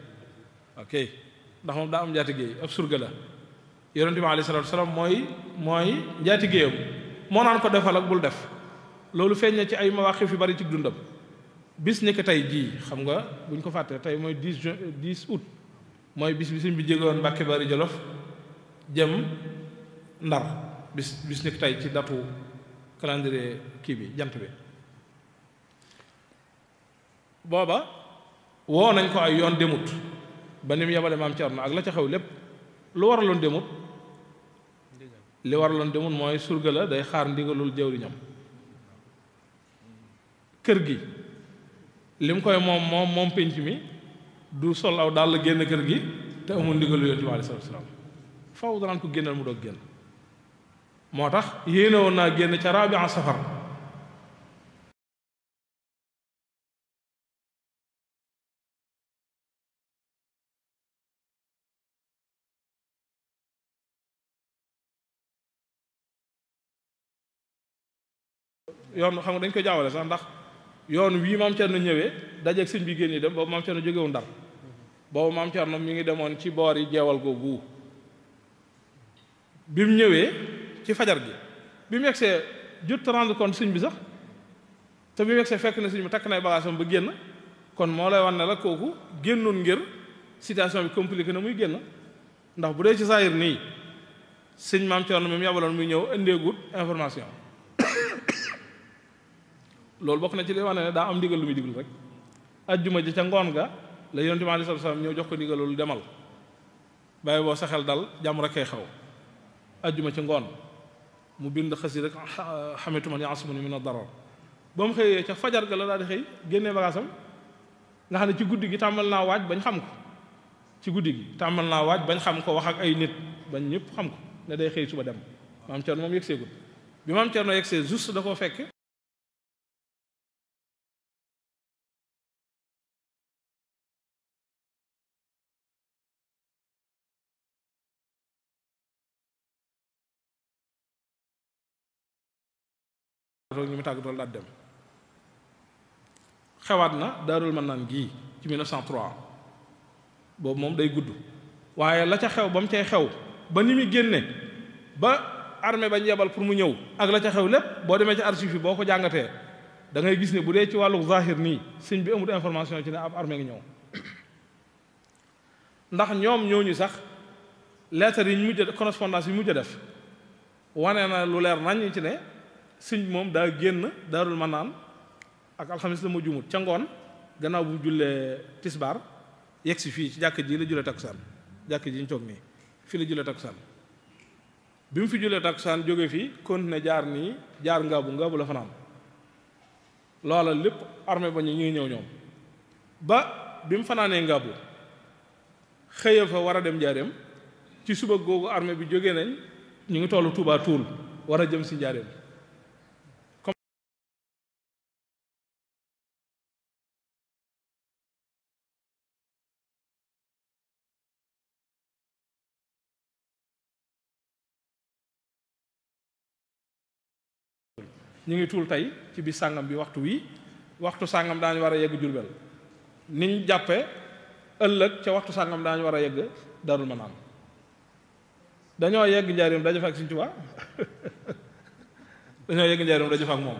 ok ndax moom daa am njaatigéey ab surga la yonente bi alayhi salaatu wasalaam mooy njaatigéeyam moo naan ko defal ak bul def loolu feeñ na ci ay mawaqif yu bari ci dundam bis ni ko tey jii xam nga buñ ko fàttee tey mooy 10 août mooy bis bi sëñ bi jégoon Mbàkke Bari Jolof jëm Ndar bis ni ko tey ci datu calendrier kii bi jant bi booba woo nañ ko ay yoon demut ba ni mu yebale maam Cerno ak la ca xew lépp lu waraloon demut li waraloon demut mooy surga la day xaar ndigalul jëwriñam kër gi lim koy moom pénc mi du sol aw daal génn kër gi te amul ndigalu yonent bi alayhi salaatu wa salaam faw danaan ko génnal mu doog génn moo tax yéene woon naa génn ca Rabi'a Safar yoon xam nga dañ koy jaawale sax ndax yoon wii maam Cerno ñëwee dajeeg sëñ bi génn dem boobu maam Cerno jógewu Ndar boobu maam Cerno mi ngi demoon ci boor yi jeewal googu bi mu ñëwee ci fajar gi bi mu yegsee jot rendre compte sëñ bi sax te bi mu yegsee fekk na sëñ bi takk nay bagaasam ba génn kon moo lay wan ne la kooku génnoon ngir situation bi compliqué na muy génn ndax bu dee ci saayir nii sëñ maam Cerno mi mu yabaloon muy ñëw indeegut information loolu bokk na ci li wax ne daa am ndigal lu muy diglu rek ajjuma ji ca ngoon ga la yonent bi alayhi salaatu salaam ñëw jox ko ndigal loolu demal bàyyi boo sa xel dal jàmm rek kay xaw ajjuma ci ngoon mu bind xasi rek xamitu man ya'asmuni min ad-darar ba mu xëyee ca fajar ga la daal di xëy génnee bagaasam nga xam ne ci guddi gi tàmmal naa waaj bañ xam ko ci guddi gi tàmmal naa waaj bañ xam ko wax ak ay nit bañ ñëpp xam ko ne day xëy suba dem maam Cerno moom yegseegul bi maam Cerno yegsee juste da koo fekk ñu mu tàgg dool daat dem xewaat na Daarul Mannaan gii ci 1903 boobu moom day gudd waaye la ca xew ba mu cay xew ba ni muy génne ba armée bañ yebal pour mu ñëw ak la ca xew lépp boo demee ci archive yi boo ko jàngatee da ngay gis ne bu dee ci wàllu zahir nii sëñ bi amul information ci ne ab armée ngi ñëw ndax ñoom ñooñu sax lettres yi ñu mujj correspondance yi mujj a def wane na lu leer nañ ci ne sëñ moom daa génn Daarul Mannaan ak alxamis la ma jumut ca ngoon gannaaw bu mu jullee tisbaar yegg si fii ci jàkk ji la jullee takkusaan jàkk ji ñu toog nii fii la jullee takkusaan bi mu fi jullee takkusaan jóge fii continué jaar nii jaar ngaabu la fanaan loola lépp armée ba ñu ngi ñëw ñoom ba bi mu fanaanee ngaabu xëye fa war a dem njaareem ci suba googu armée bi jógee nañ ñu ngi tollu Tuubaa Tuul war a jëm si njaareem ñu ngi tuul tey ci bis sàngam bi waxtu sàngam daañu war a yegg Jurbel niñ jàppe ëllëg ca waxtu sàngam daañu war a yegg Daarul Manaan dañoo yegg Njaaréem daje fa ak Sëriñ Tuubaa dañoo yegg Njaaréem daje fa ak moom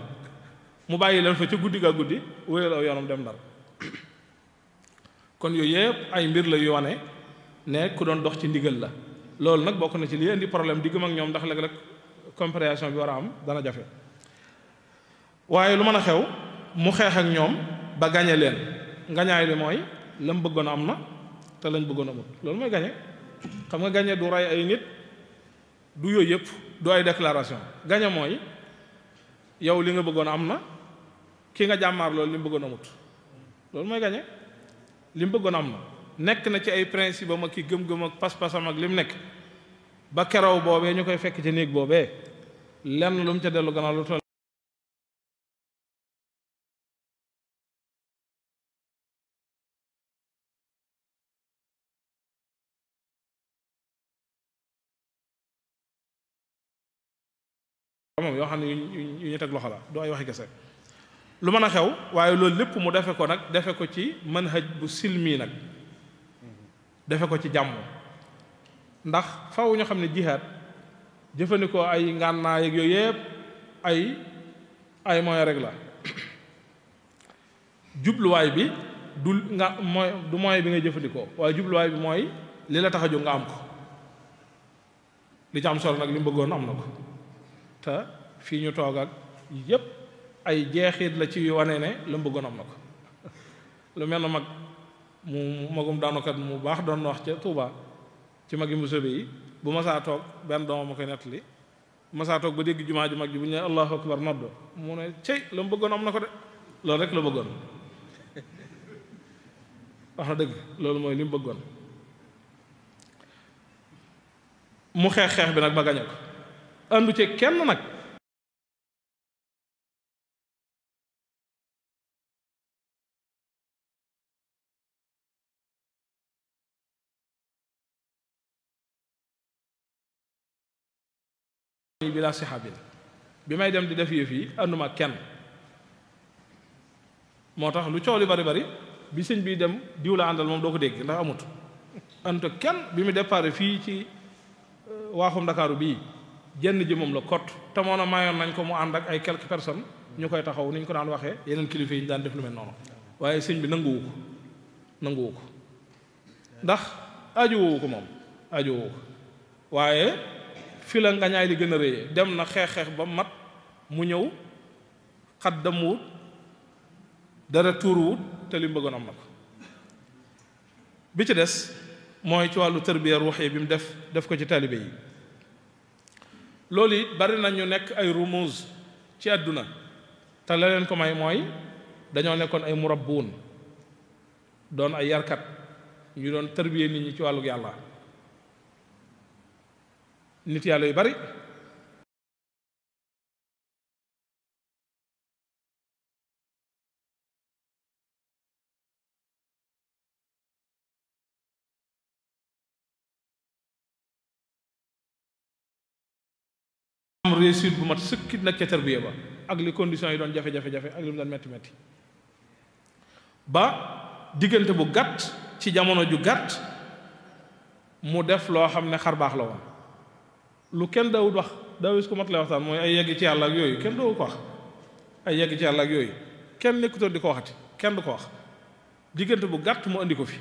mu bàyyi leen fa ca guddi gaa guddi wéyal aw yoonam dem Ndar kon yooyu yëpp ay mbir la yu wane ne ku doon dox ci ndigal la loolu nag bokk na ci li indi problème diggam ak ñoom ndax léeg-léeg compréhension bi war a am dana jafe waaye lu mën a xew mu xeex ak ñoom ba gañe leen ngañaay li mooy la mu bëggoon am na te lañ bëggoon amut loolu mooy gañe xam nga gañe du rey ay nit du yooyu yëpp du ay déclaration gañe mooy yow li nga bëggoon am na ki nga jàmmaar loolu li mu bëggoon amut loolu mooy gañe li mu bëggoon am na nekk na ci ay principe am ak ki gëm-gëm ak pas-pasam ak li mu nekk ba kerow boobee ñu koy fekk ci néeg boobee lenn lu mu ca dellu gannaaw lu toll moom yoo xam ne yu ñu teg loxo la du ay waxi kese lu mën a xew waaye loolu lépp mu defe ko nag defe ko ci manhaj bu silmi nag defe ko ci jàmm ndax faw ñu xam ne jihaad jëfandikoo ay ngànnaay ak yooyu yëpp ay moyen rek la jubluwaay bi du moyen bi ngay jëfandikoo waaye jubluwaay bi mooy li la tax a jóg nga am ko li ci am solo nag li mu bëggoon am na ko te fii ñu toog ak yépp ay jeexit la ci wane ne la mu bëggoon am na ko lu mel na mag mu magum daanukat mu baax doon wax ca Touba ci magi musobe yi bu masaa toog benn doomam ma koy nettali masaa toog ba dégg jumaa ju mag ji bu ñu ne allahu akbar nodd mu ne cey la mu bëggoon am na ko de loolu rek la bëggoon wax na dëgg loolu mooy li mu bëggoon mu xeex bi nag ba gañe ko andu ci kenn nag bi laa sixaabin bi may dem di def yëf yi ànduma kenn moo tax lu coow li bari bari bi sëñ bi dem diw la àndal moom doo ko dégg ndax amut ànd kenn bi mu départ fii ci waaxum Ndakaaru bii jenn ji moom la kott te moo na mayoon nañ ko mu ànd ak ay quelques personnes ñu koy taxaw ni ñu ko daan waxee yeneen kilifa yi ñu daan def lu mel noonu waaye sëñ bi nanguwu ko ndax ajuwuwu ko moom ajuwuwu ko waaye fi la ngañaay li gën a réyee dem na xeex ba mat mu ñëw xat damuwut dara tuuruwut te li mu bëggoon am na ko bi ci des mooy ci wàllu tërbiya ruuxee bi mu def ko ci taalibe yi loolu it bari na ñu nekk ay rumuz ci àdduna te la leen ko may mooy dañoo nekkoon ay murabbuun doon ay yarkat ñu doon tërbiya nit ñi ci wàllu yàlla nit yàlla yu bari am réussite bu mat sëkkit nag ca tarbiya ba ak li conditions yi doon jafe-jafe ak li mu doon metti ba diggante bu gàtt ci jamono ju gàtt mu def loo xam ne xar baax la woon lu kenn daawut wax daawis ko mat lay waxtaan mooy ay yegg ci yàlla ak yooyu kenn daawu ko wax ay yegg ci yàlla ak yooyu kenn nekkutoon di ko waxati kenn du ko wax diggante bu gàtt mu andi ko fi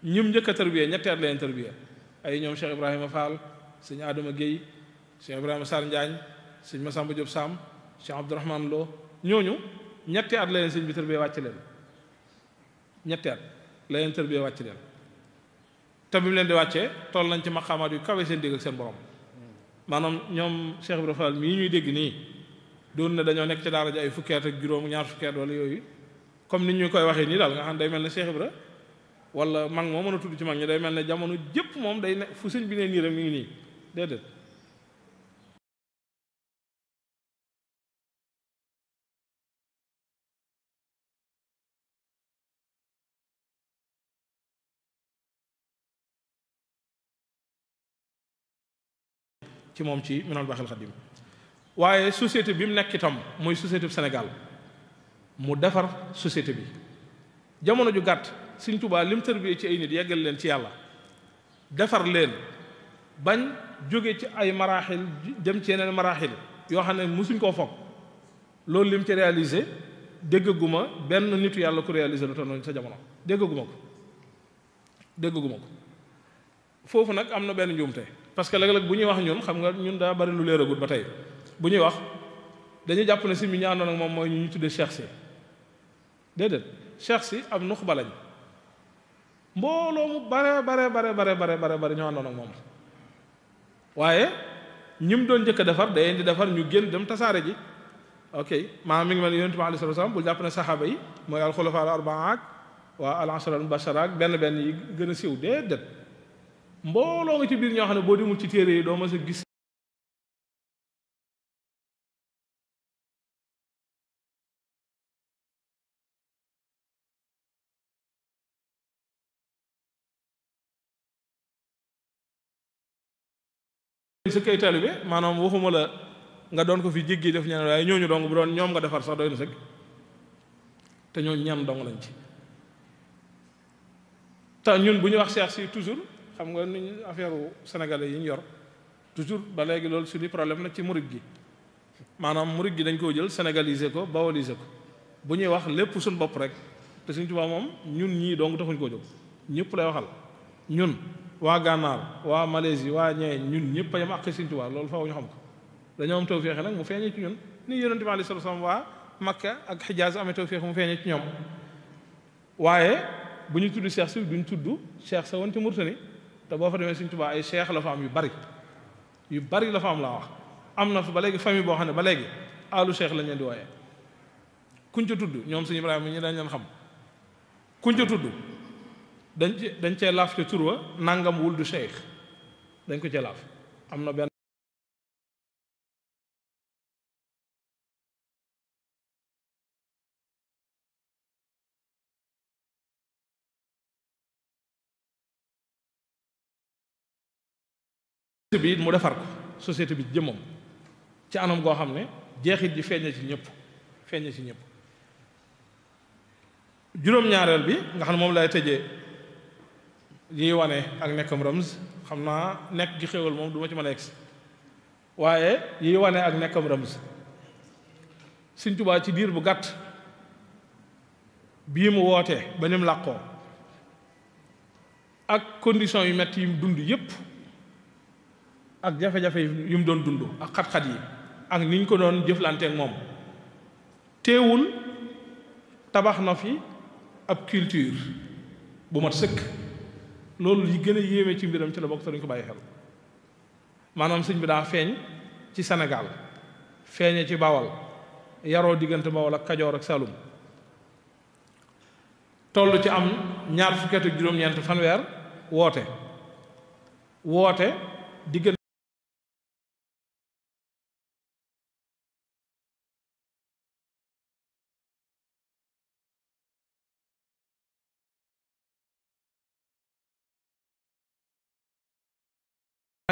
ñim njëkk a tarbiya ñetti at leen tarbiya ay ñoom Cheikh Ibrahima Fall sëñ Adama Guèye Cheikh Ibrahima Sarr Njaañ sëñ Massamba Diop Sam Cheikh Abdourahmane Lo ñooñu ñetti at la leen sëñ bi tarbiya wàcc leen ñetti at la leen tarbiya wàcc leen te bi mu leen di wàccee toll nañ ci maqaamaat yu kawe seen dégg ak seen borom maanaam ñoom Cheikh Ibrahima Fall mii ñuy dégg nii doon ne dañoo nekk ci daara ji ay fukki at ak juróom ñaar fukki at wala yooyu comme nit ñu koy waxee nii daal nga xam day mel ne Cheikh Ibra wala mag moo mën a tudd ci mag ñi day mel ne jamono jëpp moom day ne fu sëñ bi ne nii rek mi ngi nii déedéet ci moom ci Minanul Baaxil Xadim waaye société bi mu nekk itam mooy société bu Sénégal mu defar société bi jamono ju gàtt Sëriñ Tuubaa lim tërbiyee ci ay nit yeggal leen ci yàlla defar leen bañ jóge ci ay maraaxil dem ci yeneen maraaxil yoo xam ne musuñ koo foog loolu lim ci réalisé déggaguma benn nitu yàlla ko réalisé lu toll noonu sa jamono déggaguma ko foofu nag am na benn njuumte parce que léeg-léeg bu ñuy wax ñun xam nga ñun daa bari lu leeragut ba tey bu ñuy wax dañuy jàpp ne si mi ñu àndoon ak moom mooy ñu tuddee cheikh si déedéet cheikh si ab nuxba lañ mbooloo mu bare ñoo àndoon ak moom waaye ñim doon njëkk a defar day di defar ñu génn dem tasaare ji ok maanaam mi ngi mel ne yonent bi alayhi salaatu salaam bul jàpp ne saxaaba yi mooy alxulafaa al arbaa ak waa al ashara al mubashara ak benn yi gën a siiw déedéet mbooloo nga ci biir ñoo xam ne boo demul ci téere yi doo mës a gis sa kay taalibe maanaam waxuma la nga doon ko fi jéggi def ñeneen waaye ñooñu dong bu doon ñoom nga defar sax doy na sëkk te ñooñu ñan dong lañ ci te ñun bu ñu wax Cheikh si toujours xam nga ni affaire sénégalais yi ñu yor toujours ba léegi loolu suñu problème nag ci murid gi maanaam murid gi dañ koo jël sénégaliser ko bawaliser ko bu ñuy wax lépp suñ bopp rek te Sëriñ Tuubaa moom ñun ñii dong taxuñ koo jóg ñëpp lay waxal ñun waa Gànnaar waa Malaisie waa ñee ñun ñëpp a yem ak Sëriñ Tuubaa loolu faaw ñu xam ko dañoo am tawféex nag mu feeñee ci ñun ni Yonent bi alayhi salaam waa Makka ak Xijaaz amee tawféex mu feeñee ci ñoom waaye bu ñu tudd cheikh si duñ tudd cheikh sa woon ci Mauritanie te boo fa demee Sëriñ Tuubaa ay cheikh la fa am yu bari la fa am laa wax am na fa ba léegi famille boo xam ne ba léegi alu cheikh lañ leen di wooyee kuñ ca tudd ñoom Sëriñ Ibrahima ñi dañ leen xam kuñ ca tudd dañ cee laaf ca tur wa nangam wul du cheikh dañ ko cee laaf am na benn bi mu defar ko société bi jëmmam ci anam goo xam ne jeexit ji feeñ na ci ñëpp juróom-ñaareel bi nga xam ne moom lay tëjee yi wane ak nekkam Ramz xam naa nekk gi xéwal moom du ma ci mën a egsi waaye yi wane ak nekkam Ramz Sëriñ Tuubaa ci diir bu gàtt bii mu wootee ba ni mu làqoo ak condition yu metti yi mu dund yépp ak jafe-jafe yu mu doon dund ak xat-xat yi ak ni ñu ko doon jëflanteek moom teewul tabax na fi ab culture bu mat sëkk loolu yi gën a yéeme ci mbiram ci la bokk te dañu ko bàyyi xel maanaam sëñ bi daa feeñ ci Sénégal feeñe ci Bawol yaroo diggante Bawol ak Kajoor ak Saalum toll ci am ñaar fukki at ak juróom-ñeent fanweer woote diggante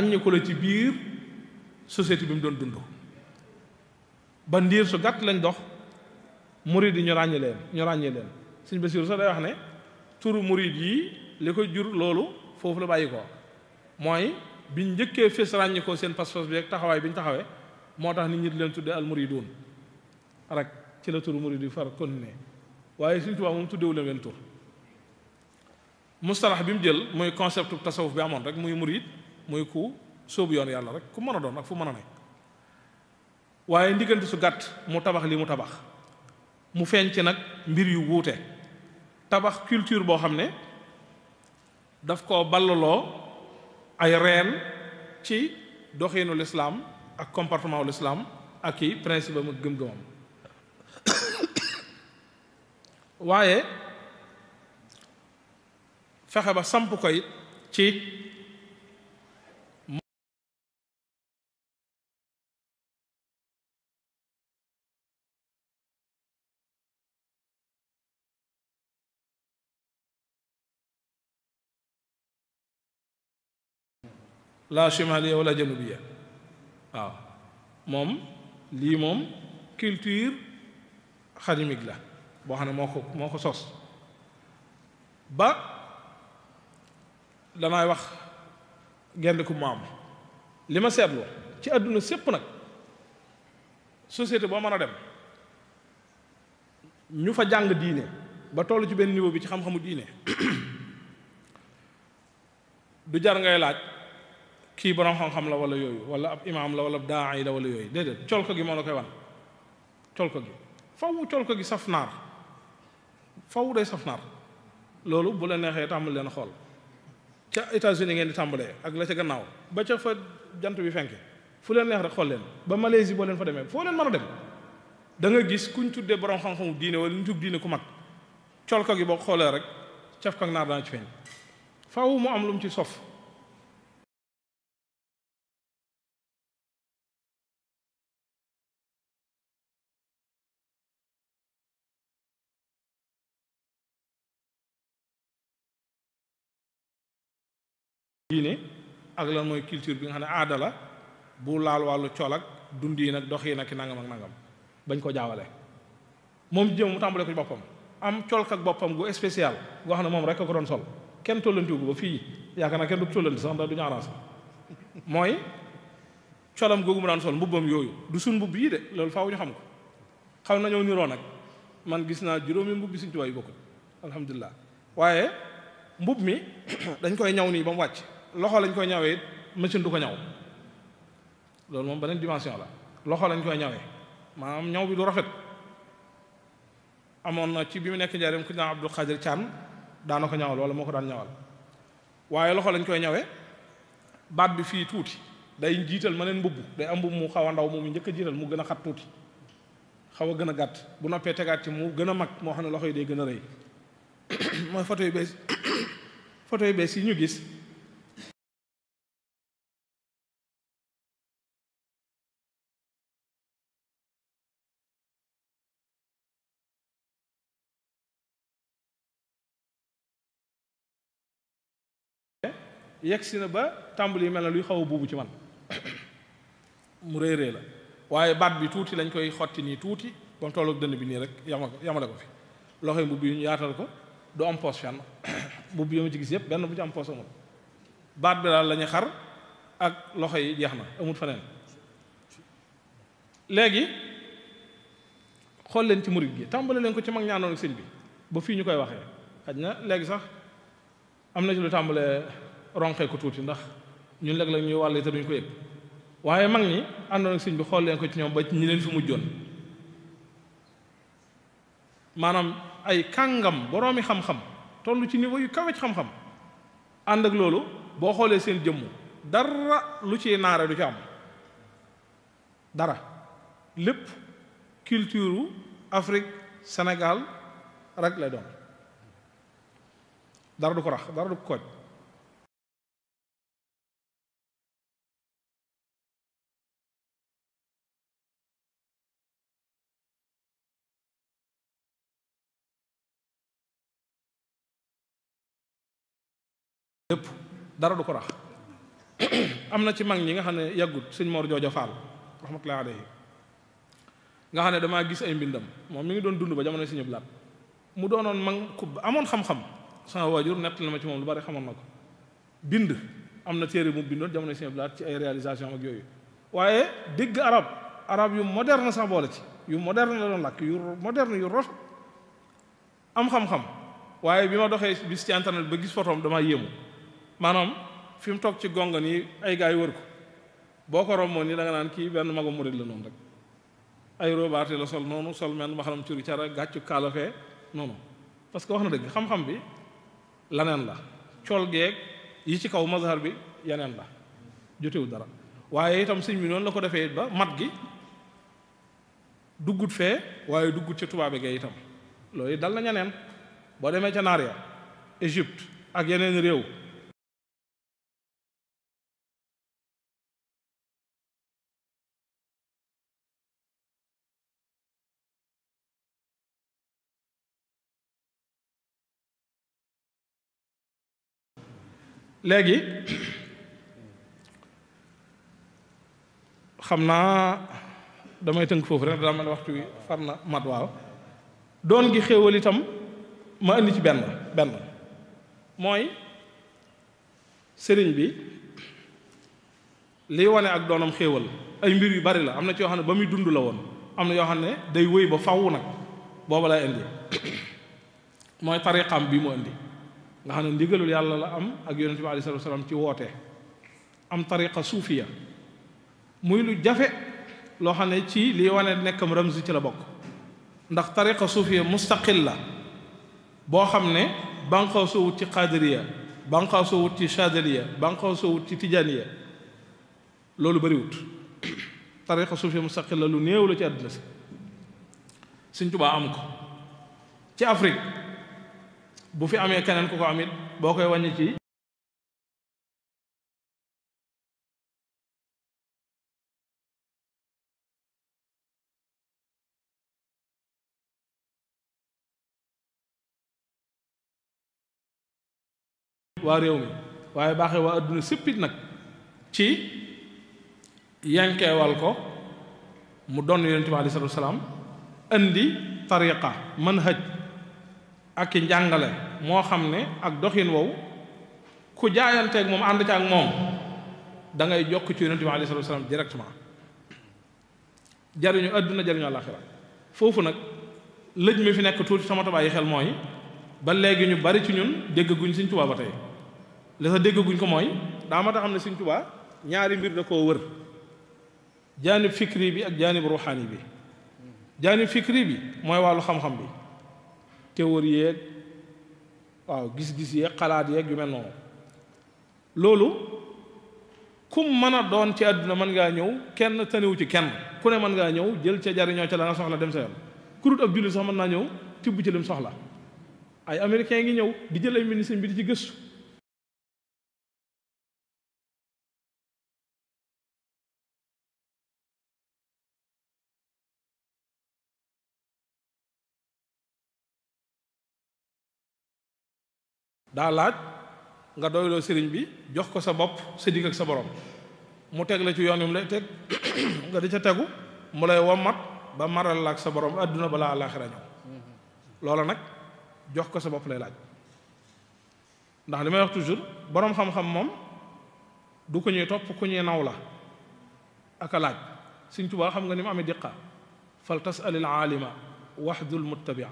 aññi ko la ci biir société bi mu doon dund ba ndiir su gàtt lañ dox murid yi ñu ràññee leen Sëñ Basiiru sax day wax ne turu murid yi li ko jur loolu foofu la bàyyi ko mooy biñ njëkkee fés ràññi ko seen pas-pas bi ak taxawaay bi ñu taxawee moo tax nit ñi di leen tuddee al muriduun rek ci la turu murid yi far continuer waaye Sëñ Tuubaa moom tuddewu leen wenn tur mustalax bi mu jël muy concept tasawuf bi amoon rek muy murid muy ku sóobu yoon yàlla rek ku mën a doon ak fu mën a ne waaye ndiggante su gàtt mu tabax li mu tabax mu feeñ ci nag mbir yu wuute tabax culture boo xam ne daf ko ballaloo ay reen ci doxiinu lislaam ak comportement wu lislaam ak i principe am ak gëm-gëmam waaye fexe ba samp ko it ci la chimaliya wala janubiya waaw moom lii moom culture xadimique la boo xam ne moo ko sos ba danaay wax genn ku maam li ma seetlu ci àdduna sépp nag société boo mën a dem ñu fa jàng diine ba toll ci benn niveau bi ci xam-xamu diine du jar ngay laaj kii borom xam-xam la wala yooyu wala ab imaam la wala ab daay la wala yooyu déedéet colko gi moo la koy wan colko gi faw colko gi saf naar faw day saf naar loolu bu la neexee tàmbali leen xool ca États-Unis ngeen di tàmbalee ak la ca gannaaw ba ca fa jant bi fenke fu leen neex rek xool leen ba Malaisie boo leen fa demee foo leen mën a dem da nga gis kuñ tuddee borom xam-xamu diine wala ñu tudd diine ku mag colko gi boo xoolee rek caf ko ak naar dana ci feeñ faw mu am lu mu ci sof diine ak lan mooy culture bi nga xam ne aada la bu laal wàllu col ak dund yi nag dox yi nag nangam ak nangam bañ ko jaawale moom jëm mu tàmbale ko ci boppam am colk ak boppam gu spécial goo xam ne moom rek a ko doon sol kenn tollantiwu ko ba fii yaakaar naa kenn du tollanti sax ndax du ñu arrangé mooy colam googu mu daan sol mbubbam yooyu du suñ mbubb yi de loolu faaw ñu xam ko xaw nañoo niroo nag man gis naa juróomi mbubbi Sëriñ Tuubaa yu bokkul alhamdulilah waaye mbub mi dañ koy ñaw nii ba mu wàcc loxo lañ koy ñawee machine du ko ñaw loolu moom beneen dimension la loxo lañ koy ñawee maanaam ñaw bi du rafet amoon na ci bi mu nekk njaareem ku ñu naan Abdul Xaadir Caan daana ko ñawal wala moo ko daan ñawal waaye loxo lañ koy ñawee baat bi fii tuuti day jiital ma neen mbubb day am mbubb mu xaw a ndaw moom njëkk a jiital mu gën a xat tuuti xaw a gën a gàtt bu noppee tegaat ci mu gën a mag moo xam ne loxo yi day gën a rëy mooy photo yu bees yi ñu gis yegg si na ba tàmbali mel na luy xaw a buubu ci man mu réerée la waaye baat bi tuuti lañ koy xotti nii tuuti ba mu tolloog dënn bi nii rek yamale ko fi loxoy mbubb yi ñu yaatal ko du am poos fenn mbubb yi ma ci gis yëpp benn bu ci am poos amul baat bi daal la ñuy xar ak loxo yi jeex na amul feneen léegi xool leen ci murid gi tàmbale leen ko ci mag ñaanoon ak sëñ bi ba fii ñu koy waxee xaj na léegi sax am na ci lu tàmbalee ronqee ko tuuti ndax ñun léeg-léeg ñuy wàlle te duñ ko yëg waaye mag ñi àndoon ak sëñ bi xool leen ko ci ñoom ba ñi leen fi mujjoon maanaam ay kàngam boroomi xam-xam toll ci niveau yu kawe ci xam-xam ànd ak loolu boo xoolee seen jëmm dara lu ci naare du ci am dara lépp culture Afrique Sénégal rek lay doon dara du ko rax dara du ko kooj lépp dara du ko rax am na ci mag ñi nga xam ne yàggut sëñ Mor Jooja Fall rahmatullahi alayhi nga xam ne damaa gis ay mbindam moom mi ngi doon dund ba jamono Sëñ Abdu Lahat mu doonoon mag ku amoon xam-xam sama waajur nett na ma ci moom lu bari xamoon na ko bind am na téere mu bindoon jamono Sëñ Abdu Lahat ci ay réalisation ak yooyu waaye dégg arab yu moderne sax boole ci yu moderne la doon làkk yu moderne yu rafet am xam-xam waaye bi ma doxee bis ci internet ba gis photoom damaa yéemu maanaam fi mu toog ci gonga nii ay gars yi wër ko boo ko romboon nii da nga naan kii benn magu murid la noonu rek ay robaate la sol noonu sol men ma xanam curi cara gàccu kaalafee noonu parce que wax na dëgg xam-xam bi laneen la col geeg yi ci kaw mazhar bi yeneen la jotewu dara waaye itam sëñ bi noonu la ko defee ba mat gi duggut fee waaye duggut ci tubaabe gee itam loolu dal na ñeneen boo demee ca naar ya Égypte ak yeneen réew léegi xam naa damay tënk foofu rek daa mel waxtu wi far na mat. waaw doon gi xéewal itam ma indi ci benn mooy sëriñ bi liy wane ak doonam xéewal ay mbir yu bari la. am na ci yoo xam ne ba muy dund la woon, am na yoo xam ne day wéy ba faw nag, booba lay indi mooy tariqam bi mu indi nga xam ne ndigalul yàlla la am ak yonent bi alayhi salaatu wa salaam ci woote. am tariqa suufiya muy lu jafe loo xam ne ci liy wane nekkam ramzi ci la bokk, ndax tariqa suufiya mustaqil la boo xam ne banqaw soo wut ci qadiriya, banqaw soo wut ci chadiliya, banqaw soo wut ci tijaniya, loolu bariwut. tariqa suufiya mustaqil la lu néew la ci àdduna si. Sëñ Tuubaa am ko ci Afrique, bu fi amee keneen ku ko amit boo koy wàññi ci waa réew mi, waaye baaxee waa adduna séppit nag ci yankeewal ko mu doon yonent bi alayhi salaatu wa salaam indi tariqa manhaj ak i njàngale moo xam ne ak doxin wow ku jaayanteeg moom ànd ca ak moom da ngay jokk ci yonent bi alayhi salaatu wa salaam directement, jariñu adduna jariñu àllaaxira. foofu nag lëj mi fi nekk tuuti sama tabaay yi xel mooy ba léegi ñu bari ci ñun déggaguñ Sëñ Tuubaa ba tey. li tax déggaguñ ko mooy daa ma tax xam ne Sëñ Tuubaa ñaari mbir da koo wër, jaanib fikri bi ak jaanib ruuxaani bi. jaanib fikri bi mooy wàllu xam-xam bi, théorie yeeg waaw gis-gis yeeg xalaat yeeg yu mel noonu. loolu kum mën a doon ci àdduna mën ngaa ñëw, kenn taniwu ci kenn, ku ne mën ngaa ñëw jël ca jariñoo ca la nga soxla dem sa yoon. ku dul ab jullit sax mën naa ñëw tibb ci lim soxla. ay américains ngi ñëw di jël ay ministre bi di ci gëstu. daa laaj nga doyloo sëriñ bi jox ko sa bopp sa digg ak sa borom, mu teg la ci yoon wi mu lay teg nga di ca tegu, mu lay wommat ba maral la ak sa borom adduna balaa àllaaxira ñëw. loola nag jox ko sa bopp lay laaj, ndax li may wax toujours borom xam-xam moom du ko ñuy topp ku ñuy naw la ak a laaj. Sëriñ Tuubaa xam nga ni mu amee diqa fal tasalil aalima wahdul muttabia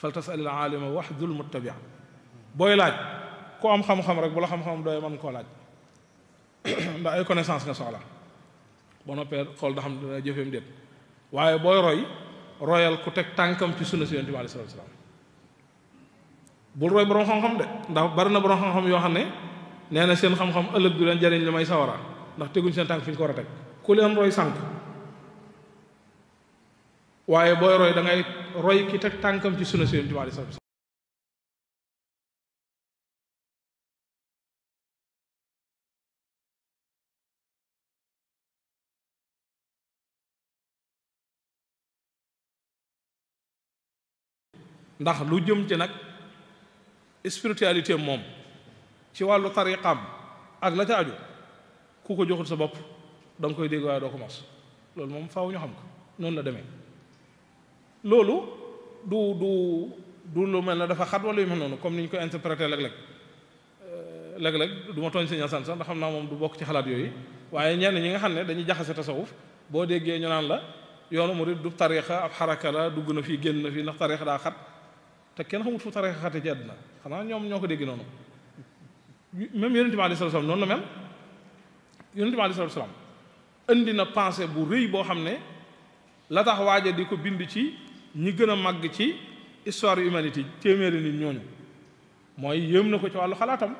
fal tasalil aalima wahdul muttabia. booy laaj ku am xam-xam rek bu la xam-xam doy mën koo laaj ndax ay connaissance nga soxla, ba noppee xool da xam dina jëfeem déet. waaye booy royal ku teg tànkam ci sunna si Yonent bi alayhi salaatu wa salaam. bul roy borom xam-xam de, ndax bari na borom xam-xam yoo xam ne nee na seen xam-xam ëllëg du leen jariñ li may sawara, ndax teguñ seen tànk fi ñu ko war a teg. ku leen roy sànq. waaye booy roy da ngay roy ki teg tànkam ci sunna si Yonent bi alayhi salaatu wa salaam. ndax lu jëm ci nag spiritualité moom ci wàllu tariqam ak la ca aju ku ko joxul sa bopp da nga koy dégg waaye doo ko mos. loolu moom faaw ñu xam ko noonu la demee. loolu du lu mel ne dafa xat wala yu mel noonu comme ni ñu ko interprété léeg-léeg du ma tooñ Sëñ Asan sax ndax xam naa moom du bokk ci xalaat yooyu, waaye ñenn ñi nga xam ne dañuy jaxase tasawuf boo déggee ñu naan la yoonu murid du tariqa ab xaraka la, dugg na fii génn na fii ndax tariqa daa xat. te kenn xamut fu tariqa xate ci àdduna, xanaa ñoom ñoo ko dégg noonu. même Yonent bi alayhi salaatu wa salaam noonu la mel. Yonent bi alayhi salaatu wa salaam indi na pensée bu rëy boo xam ne la tax waaja di ko bind ci ñi gën a màgg ci histoire humanité téeméeri nit ñooñu mooy yéem na ko ci wàllu xalaatam.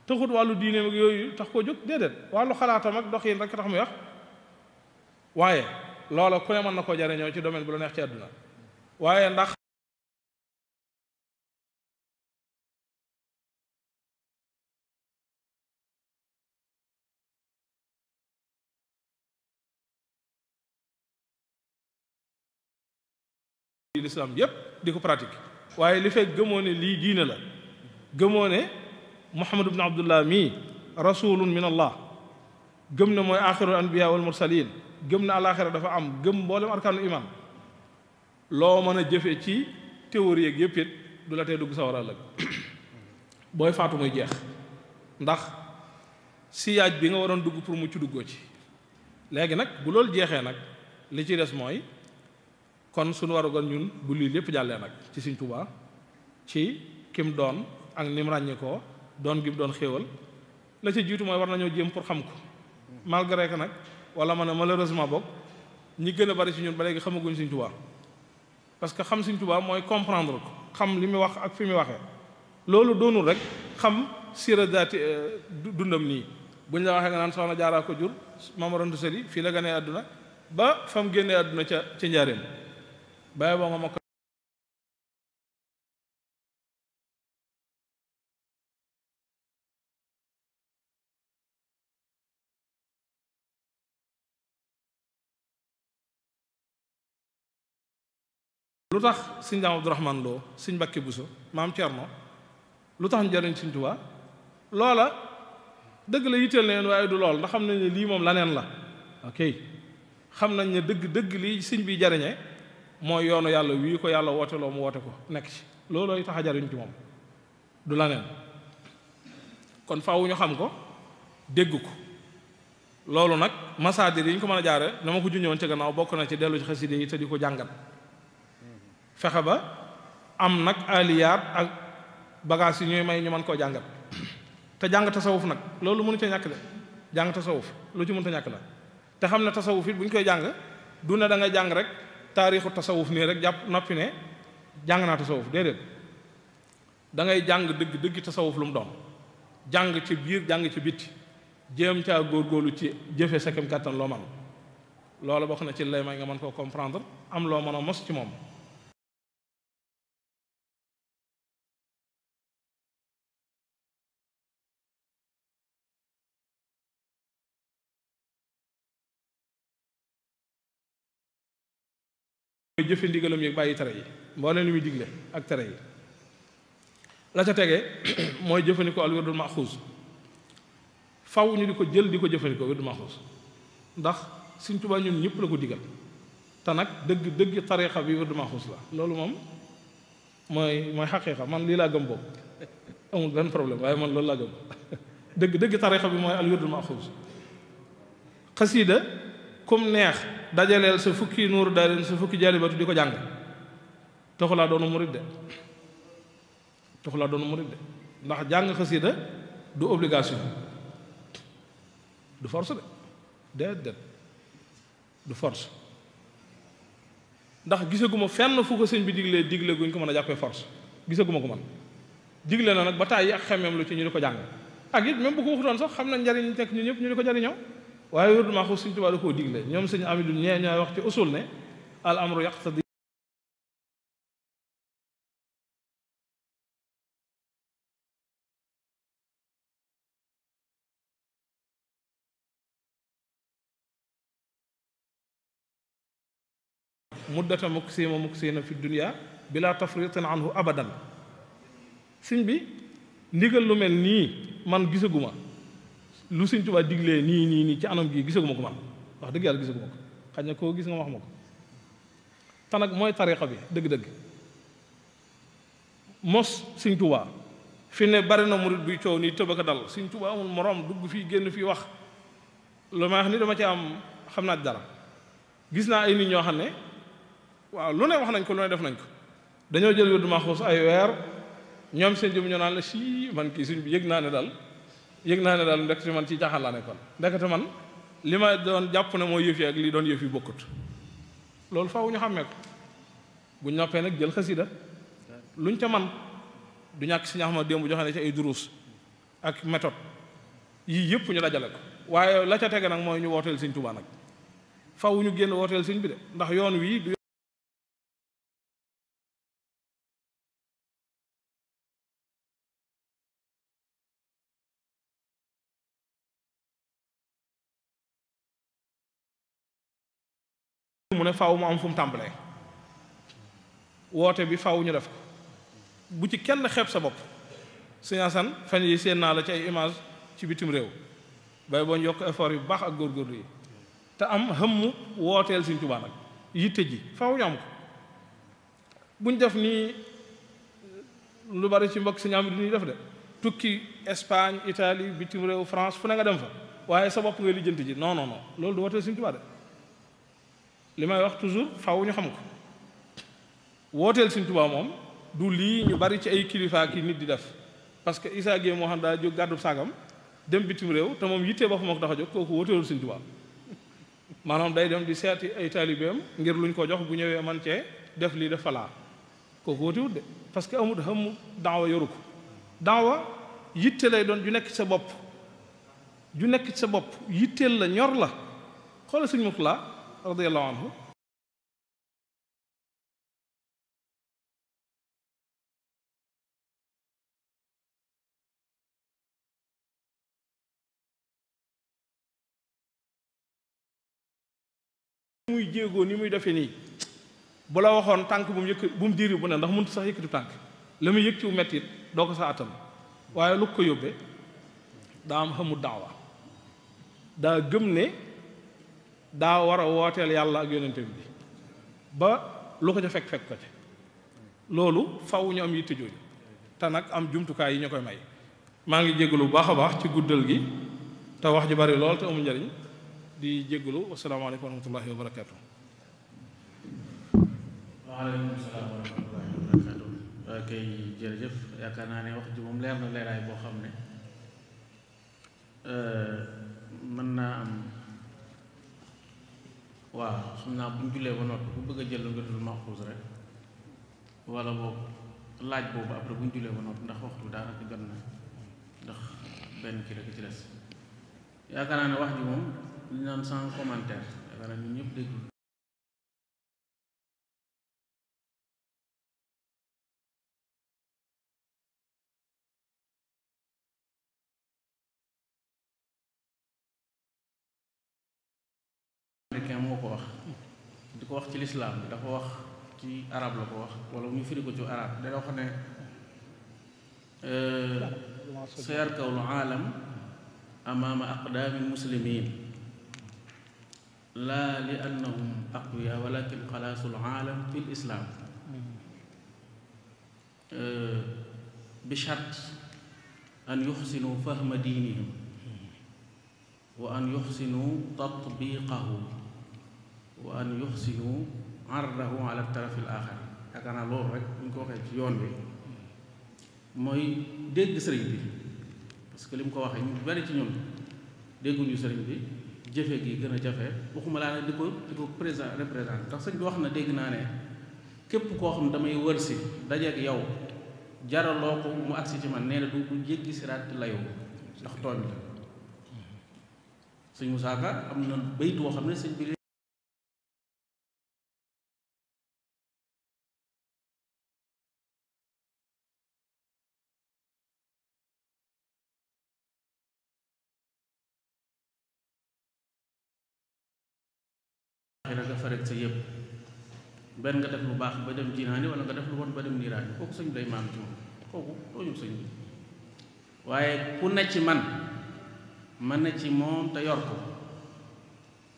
taxut wàllu diine ak yooyu tax koo jóg déedéet, wàllu xalaatam ak dox yi rek tax muy wax. waaye loola ku ne mën na koo jariñoo ci domaine bu la neex ci àdduna. waaye ndax l'islam yépp di ko pratique, waaye li fekk gëmoo ne lii diine la, gëmoo ne Muhammad ibn Abdullah mii rasulun min Allah gëm na mooy axirul anbiya wal mursalin gëm na alaxira dafa am gëm mboolem arkaanul iman loo mën a jëfe ci théorie yeeg yëpp it du la tee dugg sawara ëllëg booy faatu muy jeex ndax siyaaj bi nga waroon dugg pour mucc duggoo ci léegi nag bu loolu jeexee nag li ci des mooy kon suñu warugal ñun bu lii lépp jàllee nag ci Sëriñ Tuubaa ci kim doon ak ni mu ràññee koo doon gi mu doon xéewal la ci jiitu mooy war nañoo jéem pour xam ko malgré que nag wala ma ne malheureusement boog ñi gën a bari ci ñun ba léegi xamaguñ Sëriñ Tuubaa parce que xam Sëriñ Tuubaa mooy comprendre ko xam li muy wax ak fi muy waxee loolu doonul rek xam siira daati dundam nii buñ la waxee nga naan soxna Jaaraa ko jur Maam Mor Anta Sali fii la gënee àdduna ba fa mu génnee àdduna ca njaareem bàyyi boo nga ma ko lu tax sëñ Daam Abdourahmane Lo sëñ Mbàkke Buso maam Cerno lu tax njariñ Sëriñ Tuubaa loola dëgg la yitteel na leen waaye du lool ndax xam nañ ne lii moom laneen la ok xam nañ ne dëgg lii sëñ bi jariñe mooy yoonu yàlla wii ko yàlla woote loo mu woote ko nekk ci loolooy tax a jariñ ci moom du laneen kon faaw ñu xam ko dégg ko loolu nag masaadir yi ñu ko mën a jaare dama ko junñoon ci gannaaw bokk na ci dellu ci xaside yi te di ko jàngat fexe ba am nag aliyaat ak bagage yi ñuy may ñu mën koo jàngat te jàng tasawuf nag loolu mënu ca ñàkk de jàng tasawuf lu ci mënta ñàkk la te xam ne tasawuf it bu ñu koy jàng du ne da ngay jàng rek taarixu tasawuf nii rek jàpp noppi ne jàng naa tasawuf déedéet da ngay jàng dëgg tasawuf lu mu doon jàng ci biir jàng ci bitti jéem caa góorgóorlu ci jëfe sa kem kàttan loo man loolu bokk na ci lay may nga mën koo comprendre am loo mën a mos ci moom jëfe ndigalam yi bàyyi tere yi mbooleem li muy digle ak tere yi la ca tege mooy jëfandikoo al wirdul maxuus faw ñu di ko jël di ko jëfandikoo wirdul maxuus ndax Sëriñ Tuubaa ñun ñëpp la ko digal te nag dëgg tariixa bi wirdul maxuus la loolu moom mooy xaqiiqa man lii laa gëm boobu amul benn problème waaye man loolu laa gëm dëgg tariixa bi mooy al wirdul maxuus xasiida kum neex dajaleel sa fukki nuuru daarayni sa fukki jaalibatu di ko jàng taxulaa doonu murid de ndax jàng xasida du obligation du force de déedéet du force ndax gisaguma fenn fu ko sëñ bi digle guñ ko mën a jàppee force gisaguma ko man digle na nag ba tàyyi ak xemeem lu ci ñu di ko jàng ak it même bu ko waxutoon sax xam na njariñ nekk ñu ñëpp ñu di ko jariñoo waaye wérdu maxuus Sëriñ Tuubaa da koo digle ñoom sëñ Amidou ñee ñooy wax ci usul ne al amru yaqtadi muddata muksina fi dunya bila tafritin anhu abadan sëñ bi ndigal lu mel nii man gisaguma lu Sëriñ Tuubaa diglee nii ci anam gi gisaguma ko man wax dëgg yàlla gisaguma ko xaj na koo gis nga wax ma ko te nag mooy tariixa bi dëgg-dëgg mos Sëriñ Tuubaa fi ne bari na murit buy coow nii tëbaka dal Sëriñ Tuubaa amul moroom dugg fii génn fii wax lu may wax ni dama ci am xam naa dara gis naa ay nit ñoo xam ne waaw lu ne wax nañ ko lu ne def nañ ko dañoo jël wirdu Maxuus ay weer ñoom seen jëm ñoo naan la si man kii sëñ bi yëg naa ne daal ndekete man ci jaaxal laa nekkoon ndekete man li ma doon jàpp ne mooy yëf yi ak li doon yëf yi bokkut loolu faaw ñu xàmmee ko bu noppee nag jël xasida luñ ca man du ñàkk si ñax ma démb joxe ne ci ay duruus ak méthode yii yëpp ñu dajale ko waaye la ca tege nag mooy ñu wooteel Sëñ Tuubaa nag faaw ñu génn wooteel sëñ bi de ndax yoon wii du mu ne faaw mu am fu mu tàmbalee woote bi faaw ñu def ko bu ci kenn xeeb sa bopp sëñ Asan fan yi seen naa la ci ay image ci bitim réew bay boo ñu yokk effort yu baax ak góorgóorlu yi te am xëmmu wooteel Sëriñ Tuubaa nag yitte ji faaw ñu am ko buñ def nii lu bari ci mbokk si ñaam di ñuy def de tukki Espagne Italie bitim réew France fu ne nga dem fa waaye sa bopp ngay lijjanti ji non loolu du wooteel Sëriñ Tuubaa de li may wax toujours faaw ñu xam ko wooteel Sëriñ Tuubaa moom du lii ñu bari ci ay kilifa ki nit di def parce que Issa Gueye moo xam daa jóg gàddu sagam dem bitim réew te moom yittee boppam moo ko tax a jóg kooku wooteelul Sëriñ Tuubaa maanaam day dem di seeti ay taalibeem ngir luñ ko jox bu ñëwee man cee def lii def falaa kooku wootewut de parce que amul xamu daawa yoru ko daawa yitte lay doon ju nekk ci sa bopp yitteel la ñor la xoola Sëriñ Murtala radiyallahu anhu muy jéegoo ni muy defee nii bu la waxoon tànk bu mu yëkk bu mu diiri bu ne ndax mënut sax yëkkati tànk la muy yëg ci mettit doo ko sa attan waaye lu ko yóbbee daa am xamul daawa daa gëm ne daa war a wooteel yàlla ak yonente bi ba lu ko ca fekk ko ca loolu faw ñu am yitte jooju te nag am jumtukaay yi ñu koy may maa ngi jégalu bu baax a baax ci guddal gi te wax ji bari lool te amul njariñ di jégalu wasalaamaaleykum wa rahmatullahi wa barakaatu. waaleykum salaam wa rahmatullahi wa barakaatu. waaw kay jërëjëf yaakaar naa ne wax ji moom leer na leeraay boo xam ne mën naa am waaw xam naa bu ñu jullee ba noppi bu bëgg a jël nga dul maxfuus rek wala boobu laaj boobu après bu ñu jullee ba noppi ndax waxtu bi daanaka jot na ndax benn kii rek ci des yaakaar naa ne wax ji moom li naan sans commentaire yaakaar naa ñun ñëpp déglu américain moo ko wax di ko wax ci lislaam bi dafa wax ci arab la ko wax wala ñu firi ko ci arab day wax ne sayarkawul aalam amaama aqdaami muslimin laa li annahum aqwiya walakin xalaasul aalam fi lislaam bi shart an yuxsinu fahma diinihim wa an yuxsinu tatbiqahu wa an yuxsinu ardahu ala tarafi al-axar yaakaar naa loolu rek bu ñu ko waxee ci yoon bi mooy dégg sëriñ bi parce que li mu ko waxee ñu bari ci ñun dégguñu sëriñ bi jëfe gi gën a jafe waxuma laa ne di ko présent représenté ndax sëñ bi wax na dégg naa ne képp koo xam ne damay wër si dajeek yow jaraloo ko mu agsi ci man nee na du jéggi siraat layoo ndax tooñ la sëñ Musaa Ka am na bayit boo xam ne sëñ bi nga farek sa yëpp benn nga def lu baax ba dem jinaani wala nga def lu bon ba dem niiraani kooku sëñ bi day maam ci moom kooku tooñu sëñ bi waaye ku ne ci man ne ci moom te yor ko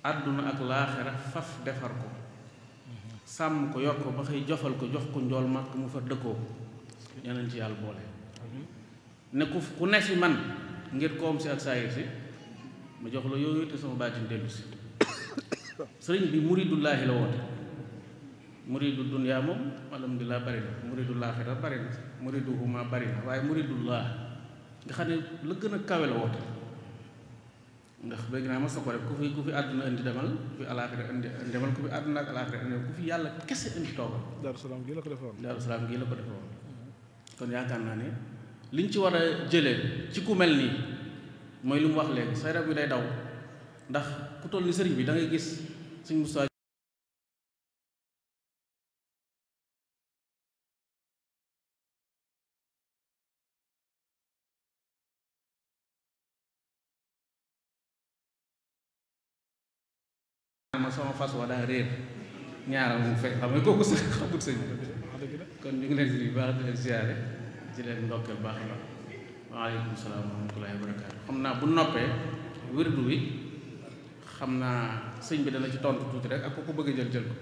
àdduna ak laaxira faf defar ko sàmm ko yor ko ba xëy jofal ko jox ko njool màkk mu fa dëkkoo ñeneen ci yàlla boole ne ku ne ci man ngir koom si ak saayir si ma jox la yooyu te sama baatin dellu si sëriñ bi muridullaahi la woote muridu dunyaa moom alhamdulilah bari na muridu laaxira bari na muridu huma bari na waaye muridullah nga xam ne la gën a kawe la woote ndax bëgg naa mas na ko rek ku fi àdduna indi demal ku fi alaaxira indi demal ku fi àdduna ak alaaxira indi ku fi yàlla kese indi toogal Daaru Salaam gii la ko defoon kon yaakaar naa ne liñ ci war a jëlee ci ku mel nii mooy li mu wax léegi sa yaram bi day daw ndax ku toll ni sëriñ bi da ngay gis suñ Musaa ma sama fas wa daa réer ñaaral mu fekk xam nga kooku sax xamut sëñ kon ñu ngi leen di baax di leen siyaare di leen ndokkeel baax na waaleykum salaam wa rahmatullahi wa barakaatu xam naa bu noppee wirdu wi xam naa sëñ bi dana ci tontu tuuti rek ak ku ko bëgg a jël ko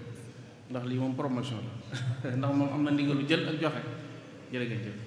ndax lii moom promotion la ndax moom am na ndigalu jël ak joxe jërë ngeen jëf.